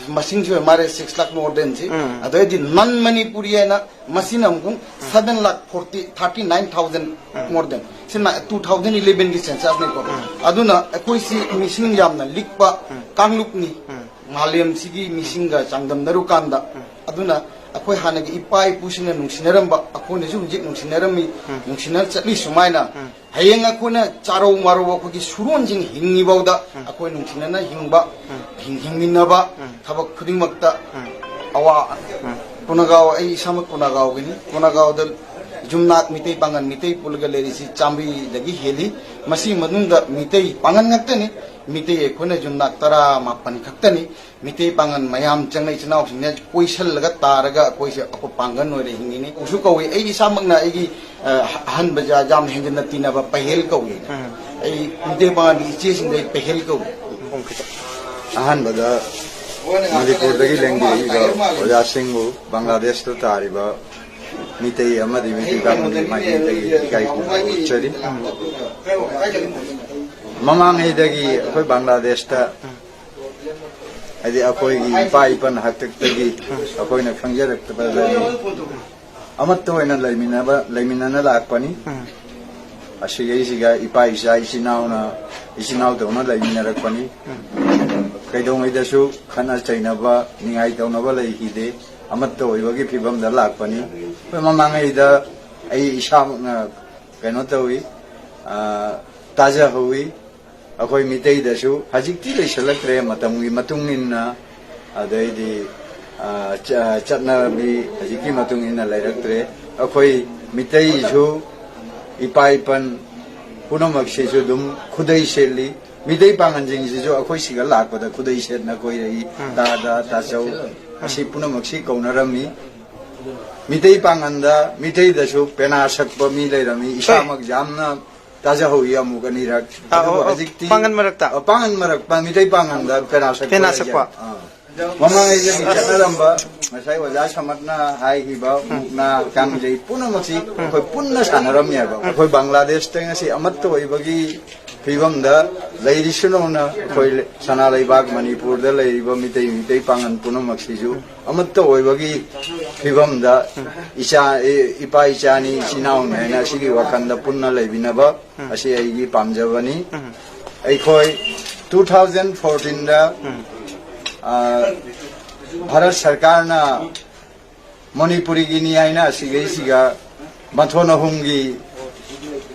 ꯃꯁꯤꯡꯁꯨ ꯑꯣꯏ ꯃꯥꯜꯂꯦ, ꯁꯤꯛꯁ ꯂꯥꯛ ꯃꯣꯔ ꯗꯦꯟꯁꯤ꯫ ꯎꯝ꯫ ꯑꯗꯩꯗꯤ ꯅꯟ ꯃꯅꯤꯄꯨꯔꯤ ꯍꯥꯏꯅ ꯃꯁꯤꯅ ꯑꯃꯨꯛ seven lakh forty, thirty nine thousand um. More than. ꯁꯤꯅ ꯇꯨ ꯊꯥꯎꯖꯟ ꯏꯂꯦꯚꯦꯟꯒꯤ ꯁꯦꯟꯁꯁꯅꯤꯀꯣ꯫ ꯎꯝ꯫ ꯑꯗꯨꯅ ꯑꯩꯈꯣꯏꯁꯤ ꯃꯤꯁꯤꯡ ꯌꯥꯝꯅ ꯂꯤꯛꯄ ꯎꯝ꯫ ꯀꯥꯡꯂꯨꯞꯅꯤ꯫ ꯎꯝ꯫ ꯃꯥꯂꯦꯝꯁꯤꯒꯤ ꯃꯤꯁꯤꯡꯒ ꯆꯥꯡꯗꯝꯅꯔꯨꯀꯥꯟꯗ꯫ ꯎꯝ꯫ ꯑꯗꯨꯅ ꯑꯩꯈꯣꯏ ꯍꯥꯟꯅꯒꯤ ꯏꯄꯥ ꯏꯄꯨꯁꯤꯡꯅ ꯅꯨꯡꯁꯤꯅꯔꯝꯕ, ꯑꯩꯈꯣꯏꯅꯁꯨ ꯍꯧꯖꯤꯛ ꯅꯨꯡꯁꯤꯅꯔꯝꯃꯤ, ꯎꯝ꯫ ꯅꯨꯡꯁꯤꯅ ꯆꯠꯂꯤ ꯁꯨꯃꯥꯏꯅ꯫ ꯎꯝ꯫ ꯍꯌꯦꯡ ꯑꯩꯈꯣꯏꯅ ꯆꯥꯔꯧ ꯃꯥꯔꯧ ꯑꯩꯈꯣꯏꯒꯤ ꯁꯨꯔꯣꯟꯁꯤꯡ ꯍꯤꯡꯉꯤꯐꯥꯎꯗ ꯎꯝ꯫ ꯑꯩꯈꯣꯏ ꯅꯨꯡꯁꯤꯅꯅ ꯍꯤꯡꯕ, ꯎꯝ꯫ ꯍꯤꯡ-, ꯍꯤꯡꯃꯤꯟꯅꯕ ꯎꯝ꯫ ꯊꯕꯛ ꯈꯨꯗꯤꯡꯃꯛꯇ ꯎꯝ꯫ ꯑꯋꯥ-, ꯎꯝ꯫ ꯄꯨꯅꯒꯥꯎ, ꯑꯩ ꯏꯁꯥꯃꯛ ꯄꯨꯅꯒꯥꯎꯒꯤꯅꯤ꯫ ꯄꯨꯅꯒꯥꯎꯗ ꯌꯨꯝꯅꯥꯛ ꯃꯤꯇꯩ ꯄꯥꯉꯜ ꯃꯤꯇꯩ ꯄꯨꯜꯂꯒ ꯂꯩꯔꯤꯁꯤ ꯆꯥꯃꯔꯤꯗꯒꯤ ꯍꯦꯜꯂꯤ꯫ ꯃꯁꯤꯒꯤ ꯃꯅꯨꯡꯗ ꯃꯤꯇꯩ ꯄꯥꯉꯜ ꯉꯥꯛꯇꯅꯤ꯫ ꯃꯤꯇꯩ ꯑꯩꯈꯣꯏꯅ ꯌꯨꯝꯅꯥꯛ ꯇꯔꯥ ꯃꯥꯄꯟ ꯈꯛꯇꯅꯤ꯫ ꯃꯤꯇꯩ ꯄꯥꯉꯜ ꯃꯌꯥꯝ ꯆꯪꯅ ꯏꯆꯤꯟ ꯏꯅꯥꯎꯁꯤꯡꯅ ꯀꯣꯏꯁꯜꯂꯒ ꯇꯥꯔꯒ ꯑꯩꯈꯣꯏꯁꯦ ꯑꯩꯈꯣꯏ ꯄꯥꯡꯒꯜ ꯑꯣꯏꯔ ꯍꯤꯡꯉꯤꯅꯤ꯫ ꯀꯧꯁꯨ ꯀꯧꯏ꯫ ꯑꯩ ꯏꯁꯥꯃꯛꯅ ꯑꯩꯒꯤ, ꯑ, ꯑꯍꯟꯕ ꯖꯥ-, ꯌꯥꯝ ꯍꯦꯟꯖꯟꯅ ꯇꯤꯟꯅꯕ ꯄꯍꯦꯜ ꯀꯧꯏ꯫ ꯎꯝ꯫ ꯑꯩ ꯃꯤꯇꯩ ꯄꯥꯉꯜꯒꯤ ꯏꯆꯦꯁꯤꯡꯗ ꯑꯩ ꯄꯍꯦꯜ ꯀꯧꯏ꯫ ꯑꯍꯥꯟꯕꯗ ꯃꯅꯤꯄꯨꯔꯗꯒꯤ ꯂꯦꯡꯕꯤꯔꯛꯏꯕ ꯑꯣꯖꯥꯁꯤꯡꯕꯨ, ꯕꯪꯒ꯭ꯂꯥꯗꯦꯁꯇ ꯇꯥꯔꯤꯕ ꯃꯤꯇꯩ ꯑꯃꯗꯤ ꯃꯤꯇꯩ ꯄꯥꯉꯜꯒꯤ ꯃꯥꯏꯀꯩꯗꯒꯤ ꯏꯀꯥꯏ ꯈꯨꯝꯅꯕ ꯎꯠꯆꯔꯤ꯫ ꯃꯃꯥꯡꯉꯩꯗꯒꯤ ꯑꯩꯈꯣꯏ ꯕꯪꯒ꯭ꯂꯥꯗꯦꯁꯇ ꯍꯥꯏꯗꯤ ꯑꯩꯈꯣꯏꯒꯤ ꯏꯄꯥ ꯏꯄꯟ ꯍꯥꯛꯇꯛꯇꯒꯤ ꯑꯩꯈꯣꯏꯅ ꯈꯪꯖꯔꯛꯄꯗꯒꯤ ꯑꯃꯠꯇ ꯑꯣꯏꯅ ꯂꯩꯃꯤꯟꯅꯕ, ꯂꯩꯃꯤꯟꯅꯅ ꯂꯥꯛꯄꯅꯤ꯫ ꯎꯝ꯫ ꯑꯁꯤꯒꯩꯁꯤꯒ ꯏꯄꯥ ꯏꯆꯥ ꯏꯆꯤꯟ ꯏꯅꯥꯎꯅ, ꯏꯆꯤꯟ ꯏꯅꯥꯎꯗꯧꯅ ꯂꯩꯃꯤꯟꯅꯔꯛꯄꯅꯤ꯫ ꯎꯝ꯫ ꯀꯩꯗꯧꯉꯩꯗꯁꯨ ꯈꯠꯅ ꯆꯩꯅꯕ, ꯅꯤꯡꯉꯥꯏ ꯇꯧꯅꯕ ꯂꯩꯈꯤꯗꯦ꯫ ꯑꯃꯠꯇ ꯑꯣꯏꯕꯒꯤ ꯐꯤꯕꯝꯗ ꯂꯥꯛꯄꯅꯤ꯫ ꯑꯩꯈꯣꯏ ꯃꯃꯥꯡꯉꯩꯗ ꯑꯩ ꯏꯁꯥꯃꯛꯅ ꯀꯩꯅꯣ ꯇꯧꯏ, ꯑ, ꯇꯥꯖꯍꯧꯏ꯫ ꯑꯩꯈꯣꯏ ꯃꯤꯇꯩꯗꯁꯨ ꯍꯧꯖꯤꯛꯇꯤ ꯂꯩꯁꯜꯂꯛꯇ꯭ꯔꯦ, ꯃꯇꯝꯒꯤ ꯃꯇꯨꯡ ꯏꯟꯅ, ꯑꯗꯩꯗꯤ, ꯑ, ꯆ-, ꯆꯠꯅꯕꯤ ꯍꯧꯖꯤꯛꯀꯤ ꯃꯇꯨꯡ ꯏꯟꯅ ꯂꯩꯔꯛꯇ꯭ꯔꯦ꯫ ꯑꯩꯈꯣꯏ ꯃꯤꯇꯩꯁꯨ ꯏꯄꯥ ꯏꯄꯟ ꯄꯨꯝꯅꯃꯛꯁꯤꯁꯨ ꯑꯗꯨꯝ ꯈꯨꯗꯩ ꯁꯦꯠꯂꯤ꯫ ꯃꯤꯇꯩ ꯄꯥꯉꯟꯁꯤꯡꯁꯤꯁꯨ ꯑꯩꯈꯣꯏ ꯁꯤꯒ ꯂꯥꯛꯄꯗ ꯈꯨꯗꯩ ꯁꯦꯠꯅ ꯀꯣꯏꯔꯛꯏ꯫ ꯎꯝ꯫ ꯇꯥꯗ, ꯇꯥꯆꯧ, ꯑꯁꯤ ꯄꯨꯝꯅꯃꯛꯁꯤ ꯀꯧꯅꯔꯝꯃꯤ꯫ ꯃꯤꯇꯩ ꯄꯥꯉꯟꯗ, ꯃꯤꯇꯩꯗꯁꯨ ꯄꯦꯅꯥ ꯁꯛꯄ ꯃꯤ ꯂꯩꯔꯝꯃꯤ꯫ ꯏꯁꯥꯃꯛ ꯌꯥꯝꯅ ꯇꯥꯖꯍꯧꯏ ꯑꯃꯨꯛ ꯑꯅꯤꯔꯛ꯫ ꯑꯥ, ꯑꯗꯨꯕꯨ ꯑꯣ, ꯑꯣ, ꯍꯧꯖꯤꯛꯇꯤ ꯄꯥꯡꯒꯟ ꯃꯔꯛꯇ? ꯑ, ꯄꯥꯡꯒꯟ ꯃꯔꯛꯇ ꯃꯤꯇꯩ ꯄꯥꯡꯒꯟꯗ ꯄꯦꯅꯥ ꯁꯛꯄ ꯄꯦꯅꯥ ꯂꯩꯖꯩ꯫ ꯁꯛꯄ꯫ ꯑꯥ꯫ ꯃꯃꯥꯡꯉꯩꯗꯒꯤ ꯆꯠꯅꯔꯝꯕ ꯉꯁꯥꯏ ꯑꯣꯖꯥ ꯁꯃꯠꯅ ꯍꯥꯏꯈꯤꯕ ꯃꯨꯛꯅꯥ, ꯀꯥꯡꯖꯩ ꯄꯨꯝꯅꯃꯛꯁꯤ ꯑꯩꯈꯣꯏ ꯄꯨꯟꯅ ꯁꯥꯟꯅꯔꯝꯃꯦꯕ꯫ ꯑꯩꯈꯣꯏ ꯕꯪꯒ꯭ꯂꯥꯗꯦꯁꯇ ꯉꯁꯤ ꯑꯃꯠꯇ ꯑꯣꯏꯕꯒꯤ ꯐꯤꯕꯝꯗ ꯂꯩꯔꯤꯁꯤꯅꯧꯅ ꯑꯩꯈꯣꯏ ꯁꯅꯥ ꯂꯩꯕꯥꯛ ꯃꯅꯤꯄꯨꯔꯗ ꯂꯩꯔꯤꯕ ꯃꯤꯇꯩ, ꯃꯤꯇꯩ ꯄꯥꯉꯟ ꯄꯨꯝꯅꯃꯛꯁꯤꯁꯨ ꯑꯃꯠꯇ ꯑꯣꯏꯕꯒꯤ ꯐꯤꯕꯝꯗ ꯏꯆꯥ, ꯏꯄꯥ ꯏꯆꯥꯅꯤ, ꯏꯆꯤꯟ ꯏꯅꯥꯎꯅꯤ ꯍꯥꯏꯅ ꯑꯁꯤꯒꯤ ꯋꯥꯈꯜꯗ ꯄꯨꯟꯅ ꯂꯩꯃꯤꯟꯅꯕ ꯑꯁꯤ ꯑꯩꯒꯤ ꯄꯥꯝꯖꯕꯅꯤ꯫ ꯑꯩꯈꯣꯏ two thousand fourteen ꯗ, ꯑ, ꯚꯥꯔꯠ ꯁꯔꯀꯥꯔꯅ ꯃꯅꯤꯄꯨꯔꯤꯒꯤꯅꯤ ꯍꯥꯏꯅ ꯑꯁꯤꯒꯩꯁꯤꯒ ꯃꯊꯣꯟ ꯑꯍꯨꯝꯒꯤ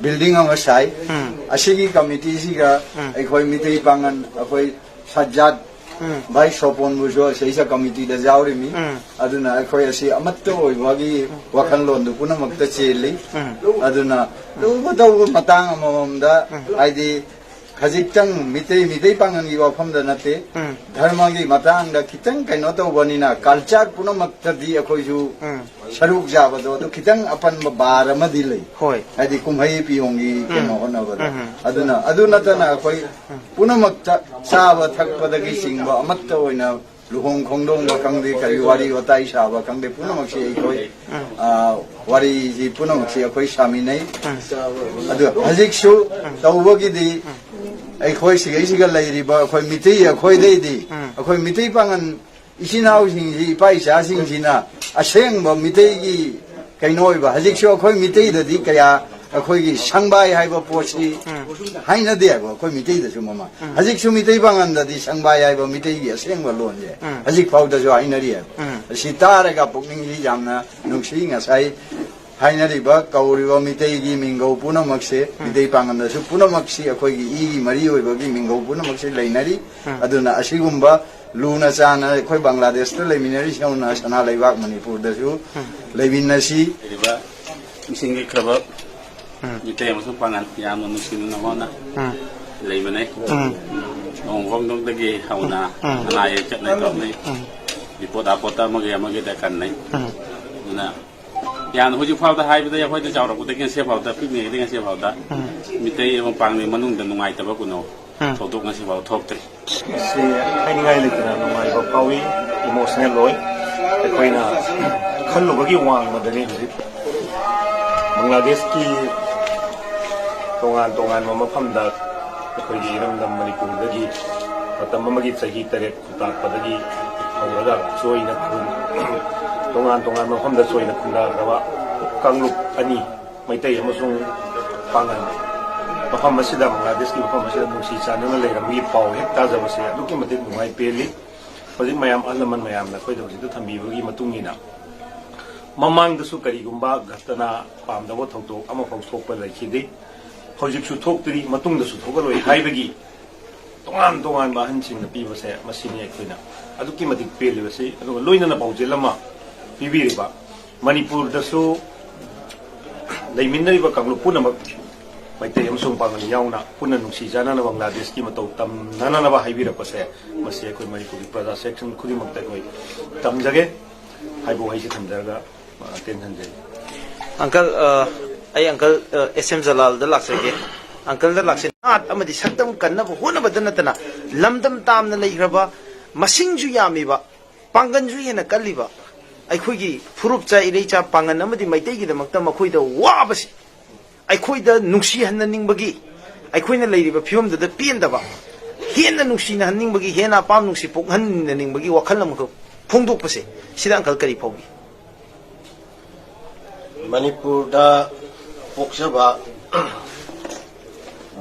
building ꯑꯃ ꯁꯥꯏ꯫ ꯎꯝ꯫ ꯑꯁꯤꯒꯤ committee ꯁꯤꯒ ꯎꯝ꯫ ꯑꯩꯈꯣꯏ ꯃꯤꯇꯩ ꯄꯥꯉꯟ, ꯑꯩꯈꯣꯏ ꯁꯠꯖꯥꯠ ꯎꯝ꯫ ꯚꯥꯏ ꯁꯣꯄꯣꯟꯕꯨꯁꯨ ꯑꯁꯤꯁ committee ꯗ ꯌꯥꯎꯔꯤꯃꯤ꯫ ꯎꯝ꯫ ꯑꯗꯨꯅ ꯑꯩꯈꯣꯏ ꯑꯁꯤ ꯑꯃꯠꯇ ꯑꯣꯏꯕꯒꯤ ꯋꯥꯈꯜꯂꯣꯟꯗꯨ ꯄꯨꯝꯅꯃꯛꯇ ꯆꯦꯜꯂꯤ꯫ ꯎꯝ꯫ ꯑꯗꯨꯅ ꯇꯧꯕ ꯇꯧꯕ ꯃꯇꯥꯡ ꯑꯃꯃꯝꯗ, ꯎꯝ꯫ ꯍꯥꯏꯗꯤ, ꯈꯖꯤꯛꯇꯪ ꯃꯤꯇꯩ, ꯃꯤꯇꯩ ꯄꯥꯉꯜꯒꯤ ꯋꯥꯐꯝꯗ ꯅꯠꯇꯦ, ꯎꯝ꯫ ꯙꯔꯃꯒꯤ ꯃꯇꯥꯡꯗ ꯈꯤꯇꯪ ꯀꯩꯅꯣ ꯇꯧꯕꯅꯤꯅ, culture ꯄꯨꯝꯅꯃꯛꯇꯗꯤ ꯑꯩꯈꯣꯏꯁꯨ ꯎꯝ꯫ ꯁꯔꯨꯛ ꯌꯥꯕꯗꯣ, ꯑꯗꯨ ꯈꯤꯇꯪ ꯑꯄꯟꯕ ꯕꯥꯔ ꯑꯃꯗꯤ ꯂꯩ꯫ ꯍꯣꯏ꯫ ꯍꯥꯏꯗꯤ ꯀꯨꯝꯍꯩ ꯄꯤꯌꯣꯡꯒꯤ ꯎꯝ꯫ ꯀꯩꯅꯣ ꯍꯣꯠꯅꯕꯗ꯫ ꯎꯝ꯫ ꯑꯗꯨꯅ, ꯑꯗꯨ ꯅꯠꯇꯅ ꯑꯩꯈꯣꯏ ꯎꯝ꯫ ꯄꯨꯝꯅꯃꯛꯇ ꯆꯥꯕ ꯊꯛꯄꯗꯒꯤ ꯆꯤꯡꯕ ꯑꯃꯠꯇ ꯑꯣꯏꯅ ꯂꯨꯍꯣꯡ ꯈꯣꯡꯗꯣꯡꯕ ꯈꯪꯗꯦ, ꯀꯔꯤ ꯋꯥꯔꯤ ꯋꯥꯇꯥꯏ ꯁꯥꯕ ꯈꯪꯗꯦ, ꯄꯨꯝꯅꯃꯛꯁꯤ ꯑꯩꯈꯣꯏ, ꯎꯝ꯫ ꯑ, ꯋꯥꯔꯤꯁꯤ ꯄꯨꯝꯅꯃꯛꯁꯤ ꯑꯩꯈꯣꯏ ꯁꯥꯃꯤꯟꯅꯩ꯫ ꯎꯝ꯫ ꯑꯗꯨ ꯍꯧꯖꯤꯛꯁꯨ ꯎꯝ꯫ ꯇꯧꯕꯒꯤꯗꯤ ꯎꯝ꯫ ꯑꯩꯈꯣꯏ ꯁꯤꯒꯩꯁꯤꯒ ꯂꯩꯔꯤꯕ ꯑꯩꯈꯣꯏ ꯃꯤꯇꯩ ꯑꯩꯈꯣꯏꯗꯩꯗꯤ ꯎꯝ꯫ ꯑꯩꯈꯣꯏ ꯃꯤꯇꯩ ꯄꯥꯉꯟ ꯏꯆꯤꯟ ꯏꯅꯥꯎꯁꯤꯡꯁꯤ, ꯏꯄꯥ ꯏꯆꯥꯁꯤꯡꯁꯤꯅ ꯑꯁꯦꯡꯕ ꯃꯤꯇꯩꯒꯤ ꯀꯩꯅꯣ ꯑꯣꯏꯕ, ꯍꯧꯖꯤꯛꯁꯨ ꯑꯩꯈꯣꯏ ꯃꯤꯇꯩꯗꯗꯤ ꯀꯌꯥ ꯑꯩꯈꯣꯏꯒꯤ ꯁꯪꯕꯥꯏ ꯍꯥꯏꯕ ꯄꯣꯠꯁꯤ ꯎꯝ꯫ ꯍꯥꯏꯅꯗꯦ ꯍꯥꯏꯕ, ꯑꯩꯈꯣꯏ ꯃꯤꯇꯩꯗꯁꯨ ꯃꯃꯥ꯫ ꯎꯝ꯫ ꯍꯧꯖꯤꯛꯁꯨ ꯃꯤꯇꯩ ꯄꯥꯉꯟꯗꯗꯤ ꯁꯪꯕꯥꯏ ꯍꯥꯏꯕ ꯃꯤꯇꯩꯒꯤ ꯑꯁꯦꯡꯕ ꯂꯣꯟꯁꯦ ꯎꯝ꯫ ꯍꯧꯖꯤꯛ ꯐꯥꯎꯗꯁꯨ ꯍꯥꯏꯅꯔꯤ ꯍꯥꯏꯕ꯫ ꯎꯝ꯫ ꯑꯁꯤ ꯇꯥꯔꯒ ꯄꯨꯛꯅꯤꯡꯁꯤ ꯌꯥꯝꯅ ꯅꯨꯡꯁꯤ꯫ ꯉꯁꯥꯏ ꯍꯥꯏꯅꯔꯤꯕ ꯀꯧꯔꯤꯕ ꯃꯤꯇꯩꯒꯤ ꯃꯤꯡꯒꯧ ꯄꯨꯝꯅꯃꯛꯁꯦ, ꯃꯤꯇꯩ ꯄꯥꯡꯒꯜꯗꯁꯨ ꯄꯨꯝꯅꯃꯛꯁꯤ ꯑꯩꯈꯣꯏꯒꯤ ꯏꯒꯤ ꯃꯔꯤ ꯑꯣꯏꯕꯒꯤ ꯃꯤꯡꯒꯧ ꯄꯨꯝꯅꯃꯛꯁꯤ ꯂꯩꯅꯔꯤ꯫ ꯑꯗꯨꯅ ꯑꯁꯤꯒꯨꯝꯕ ꯂꯨꯅ ꯆꯥꯟꯅ ꯑꯩꯈꯣꯏ ꯕꯪꯒ꯭ꯂꯥꯗꯦꯁꯇ ꯂꯩꯃꯤꯟꯅꯔꯤꯁꯤ ꯍꯧꯅ ꯁꯅꯥ ꯂꯩꯕꯥꯛ ꯃꯅꯤꯄꯨꯔꯗꯁꯨ ꯂꯩꯃꯤꯟꯅꯁꯤ꯫ ꯂꯩꯔꯤꯕ ꯃꯤꯁꯤꯡꯒꯤ ꯈꯔꯕ ꯎꯝ꯫ ꯃꯤꯇꯩ ꯑꯃꯁꯨꯡ ꯄꯥꯡꯒꯜ ꯌꯥꯝꯅ ꯅꯨꯡꯁꯤꯅꯅ ꯍꯣꯠꯅ ꯎꯝ꯫ ꯂꯩꯕꯅꯦ꯫ ꯎꯝ꯫ ꯂꯨꯍꯣꯡ ꯈꯣꯡꯗꯣꯡꯗꯒꯤ ꯍꯧꯅ ꯎꯝ꯫ ꯑꯅꯥ ꯑꯌꯦꯛ ꯆꯠꯅꯩ ꯇꯧꯅꯩ꯫ ꯎꯝ꯫ ꯔꯤꯄꯣꯔꯠ ꯑꯥꯄꯣꯠꯇ ꯑꯃꯒꯤ ꯑꯃꯒꯤ ꯗꯔꯀꯥꯔꯅꯩ꯫ ꯎꯝ꯫ ꯑꯗꯨꯅ ꯌꯥꯝꯅ ꯍꯧꯖꯤꯛ ꯐꯥꯎꯗ ꯍꯥꯏꯕꯗ ꯑꯩꯈꯣꯏꯗ ꯆꯥꯎꯔꯛꯄꯗꯒꯤ ꯉꯁꯤ ꯐꯥꯎꯗ, ꯄꯤꯛꯂꯤꯉꯩꯗꯒꯤ ꯉꯁꯤ ꯐꯥꯎꯗ ꯎꯝ꯫ ꯃꯤꯇꯩ ꯑꯃ ꯄꯥꯡꯒꯜ ꯃꯅꯨꯡꯗ ꯅꯨꯡꯉꯥꯏꯇꯕ ꯀꯩꯅꯣ ꯎꯝ꯫ ꯊꯧꯗꯣꯛ ꯉꯁꯤ ꯐꯥꯎ ꯊꯣꯛꯇ꯭ꯔꯤ꯫ ꯃꯁꯤ ꯍꯥꯏꯅꯤꯡꯉꯥꯏ ꯂꯩꯇꯅ ꯅꯨꯡꯉꯥꯏꯕ ꯐꯥꯎꯏ, ꯏꯃꯣꯁꯅꯦꯜ ꯑꯣꯏ꯫ ꯑꯩꯈꯣꯏꯅ ꯈꯜꯂꯨꯕꯒꯤ ꯋꯥꯡꯃꯗꯅꯤ ꯍꯧꯖꯤꯛ ꯕꯪꯒ꯭ꯂꯥꯗꯦꯁꯀꯤ ꯇꯣꯉꯥꯟ ꯇꯣꯉꯥꯟꯕ ꯃꯐꯝꯗ ꯑꯩꯈꯣꯏꯒꯤ ꯏꯔꯝꯗꯝ ꯃꯅꯤꯄꯨꯔꯗꯒꯤ ꯃꯇꯝ ꯑꯃꯒꯤ ꯆꯍꯤ ꯇꯔꯦꯠ ꯈꯨꯟꯇꯥꯛꯄꯗꯒꯤ ꯍꯧꯔꯒ ꯆꯣꯏꯅ ꯈꯨꯟ-, ꯇꯣꯉꯥꯟ ꯇꯣꯉꯥꯟꯕ ꯃꯐꯝꯗ ꯆꯣꯏꯅ ꯈꯨꯟꯗꯥꯈ꯭ꯔꯕ ꯀꯥꯡꯂꯨꯞ ꯑꯅꯤ, ꯃꯩꯇꯩ ꯑꯃꯁꯨꯡ ꯄꯥꯉꯟ, ꯃꯐꯝ ꯑꯁꯤꯗ, ꯕꯪꯒ꯭ꯂꯥꯗꯦꯁꯀꯤ ꯃꯐꯝ ꯑꯁꯤꯗ ꯅꯨꯡꯁꯤ ꯆꯥꯟꯅꯅ ꯂꯩꯔꯝꯕꯒꯤ ꯄꯥꯎ ꯍꯦꯛ ꯇꯥꯖꯕꯁꯦ ꯑꯗꯨꯛꯀꯤ ꯃꯇꯤꯛ ꯅꯨꯡꯉꯥꯏ ꯄꯦꯜꯂꯤ꯫ ꯍꯧꯖꯤꯛ ꯃꯌꯥꯝ, ꯑꯍꯜ ꯂꯃꯟ ꯃꯌꯥꯝꯅ ꯑꯩꯈꯣꯏꯗ ꯍꯧꯖꯤꯛꯇ ꯊꯝꯕꯤꯕꯒꯤ ꯃꯇꯨꯡ ꯏꯟꯅ, ꯃꯃꯥꯡꯗꯁꯨ ꯀꯔꯤꯒꯨꯝꯕ ꯘꯇꯅꯥ ꯄꯥꯝꯗꯕ ꯊꯧꯗꯣꯛ ꯑꯃꯐꯥꯎ ꯊꯣꯛꯄ ꯂꯩꯈꯤꯗꯦ꯫ ꯍꯧꯖꯤꯛꯁꯨ ꯊꯣꯛꯇ꯭ꯔꯤ, ꯃꯇꯨꯡꯗꯁꯨ ꯊꯣꯛꯑꯔꯣꯏ ꯍꯥꯏꯕꯒꯤ ꯇꯣꯉꯥꯟ ꯇꯣꯉꯥꯟꯕ ꯑꯍꯟꯁꯤꯡꯅ ꯄꯤꯕꯁꯦ, ꯃꯁꯤꯅꯤ ꯑꯩꯈꯣꯏꯅ ꯑꯗꯨꯛꯀꯤ ꯃꯇꯤꯛ ꯄꯦꯜꯂꯤꯕꯁꯤ꯫ ꯑꯗꯨꯒ ꯂꯣꯏꯅꯅ ꯄꯥꯎꯖꯦꯜ ꯑꯃ ꯄꯤꯕꯤꯔꯤꯕ, ꯃꯅꯤꯄꯨꯔꯗꯁꯨ ꯂꯩꯃꯤꯟꯅꯔꯤꯕ ꯀꯥꯡꯂꯨꯞ ꯄꯨꯝꯅꯃꯛ, ꯃꯩꯇꯩ ꯑꯃꯁꯨꯡ ꯄꯥꯉꯜ ꯌꯥꯎꯅ, ꯄꯨꯟꯅ ꯅꯨꯡꯁꯤ ꯆꯥꯟꯅꯅ ꯕꯪꯒ꯭ꯂꯥꯗꯦꯁꯀꯤ ꯃꯇꯧ ꯇꯝꯅꯅꯕ ꯍꯥꯏꯕꯤꯔꯛꯄꯁꯦ, ꯃꯁꯤ ꯑꯩꯈꯣꯏ ꯃꯅꯤꯄꯨꯔꯒꯤ ꯄ꯭ꯔꯖꯥ ꯁꯦꯛꯁꯟ ꯈꯨꯗꯤꯡꯃꯛꯇ ꯑꯩꯈꯣꯏ ꯇꯝꯖꯒꯦ ꯍꯥꯏꯕ ꯋꯥꯍꯩꯁꯤ ꯊꯝꯖꯔꯒ, ꯑ, ꯇꯦꯟꯍꯟꯖꯔꯤ꯫ ꯑꯪꯀꯜ, ꯑ, ꯑꯩ ꯑꯪꯀꯜ, ꯑ, ꯑꯦꯁ ꯑꯦꯝ ꯖꯂꯥꯜꯗ ꯂꯥꯛꯆꯒꯦ꯫ ꯑꯪꯀꯜꯗ ꯂꯥꯛꯆ-, ꯅꯥꯠ ꯑꯃꯗꯤ ꯁꯛꯇꯝ ꯀꯟꯅꯕ ꯍꯣꯠꯅꯕꯗ ꯅꯠꯇꯅ, ꯂꯝꯗꯝ ꯇꯥꯝꯅ ꯂꯩꯈ꯭ꯔꯕ, ꯃꯁꯤꯡꯁꯨ ꯌꯥꯝꯃꯤꯕ, ꯄꯥꯡꯒꯟꯁꯨ ꯍꯦꯟꯅ ꯀꯜꯂꯤꯕ ꯑꯩꯈꯣꯏꯒꯤ ꯐꯨꯔꯨꯞꯆ ꯏꯔꯩꯆꯥ ꯄꯥꯡꯒꯟ ꯑꯃꯗꯤ ꯃꯩꯇꯩꯒꯤꯗꯃꯛꯇ ꯃꯈꯣꯏꯗ ꯋꯥꯕꯁꯤ, ꯑꯩꯈꯣꯏꯗ ꯅꯨꯡꯁꯤꯍꯟꯅꯅꯤꯡꯕꯒꯤ, ꯑꯩꯈꯣꯏꯅ ꯂꯩꯔꯤꯕ ꯐꯤꯕꯝꯗꯨꯗ ꯄꯦꯟꯗꯕ, ꯍꯦꯟꯅ ꯅꯨꯡꯁꯤꯅꯍꯟꯅꯤꯡꯕꯒꯤ, ꯍꯦꯟꯅ ꯑꯄꯥꯝ ꯅꯨꯡꯁꯤ ꯄꯣꯛꯍꯟꯅꯅꯤꯡꯕꯒꯤ ꯋꯥꯈꯜ ꯑꯃꯈꯛ ꯐꯣꯡꯗꯣꯛꯄꯁꯦ, ꯁꯤꯗ ꯑꯪꯀꯜ ꯀꯔꯤ ꯐꯥꯎꯕꯤ? ꯃꯅꯤꯄꯨꯔꯗ ꯄꯣꯛꯆꯕ,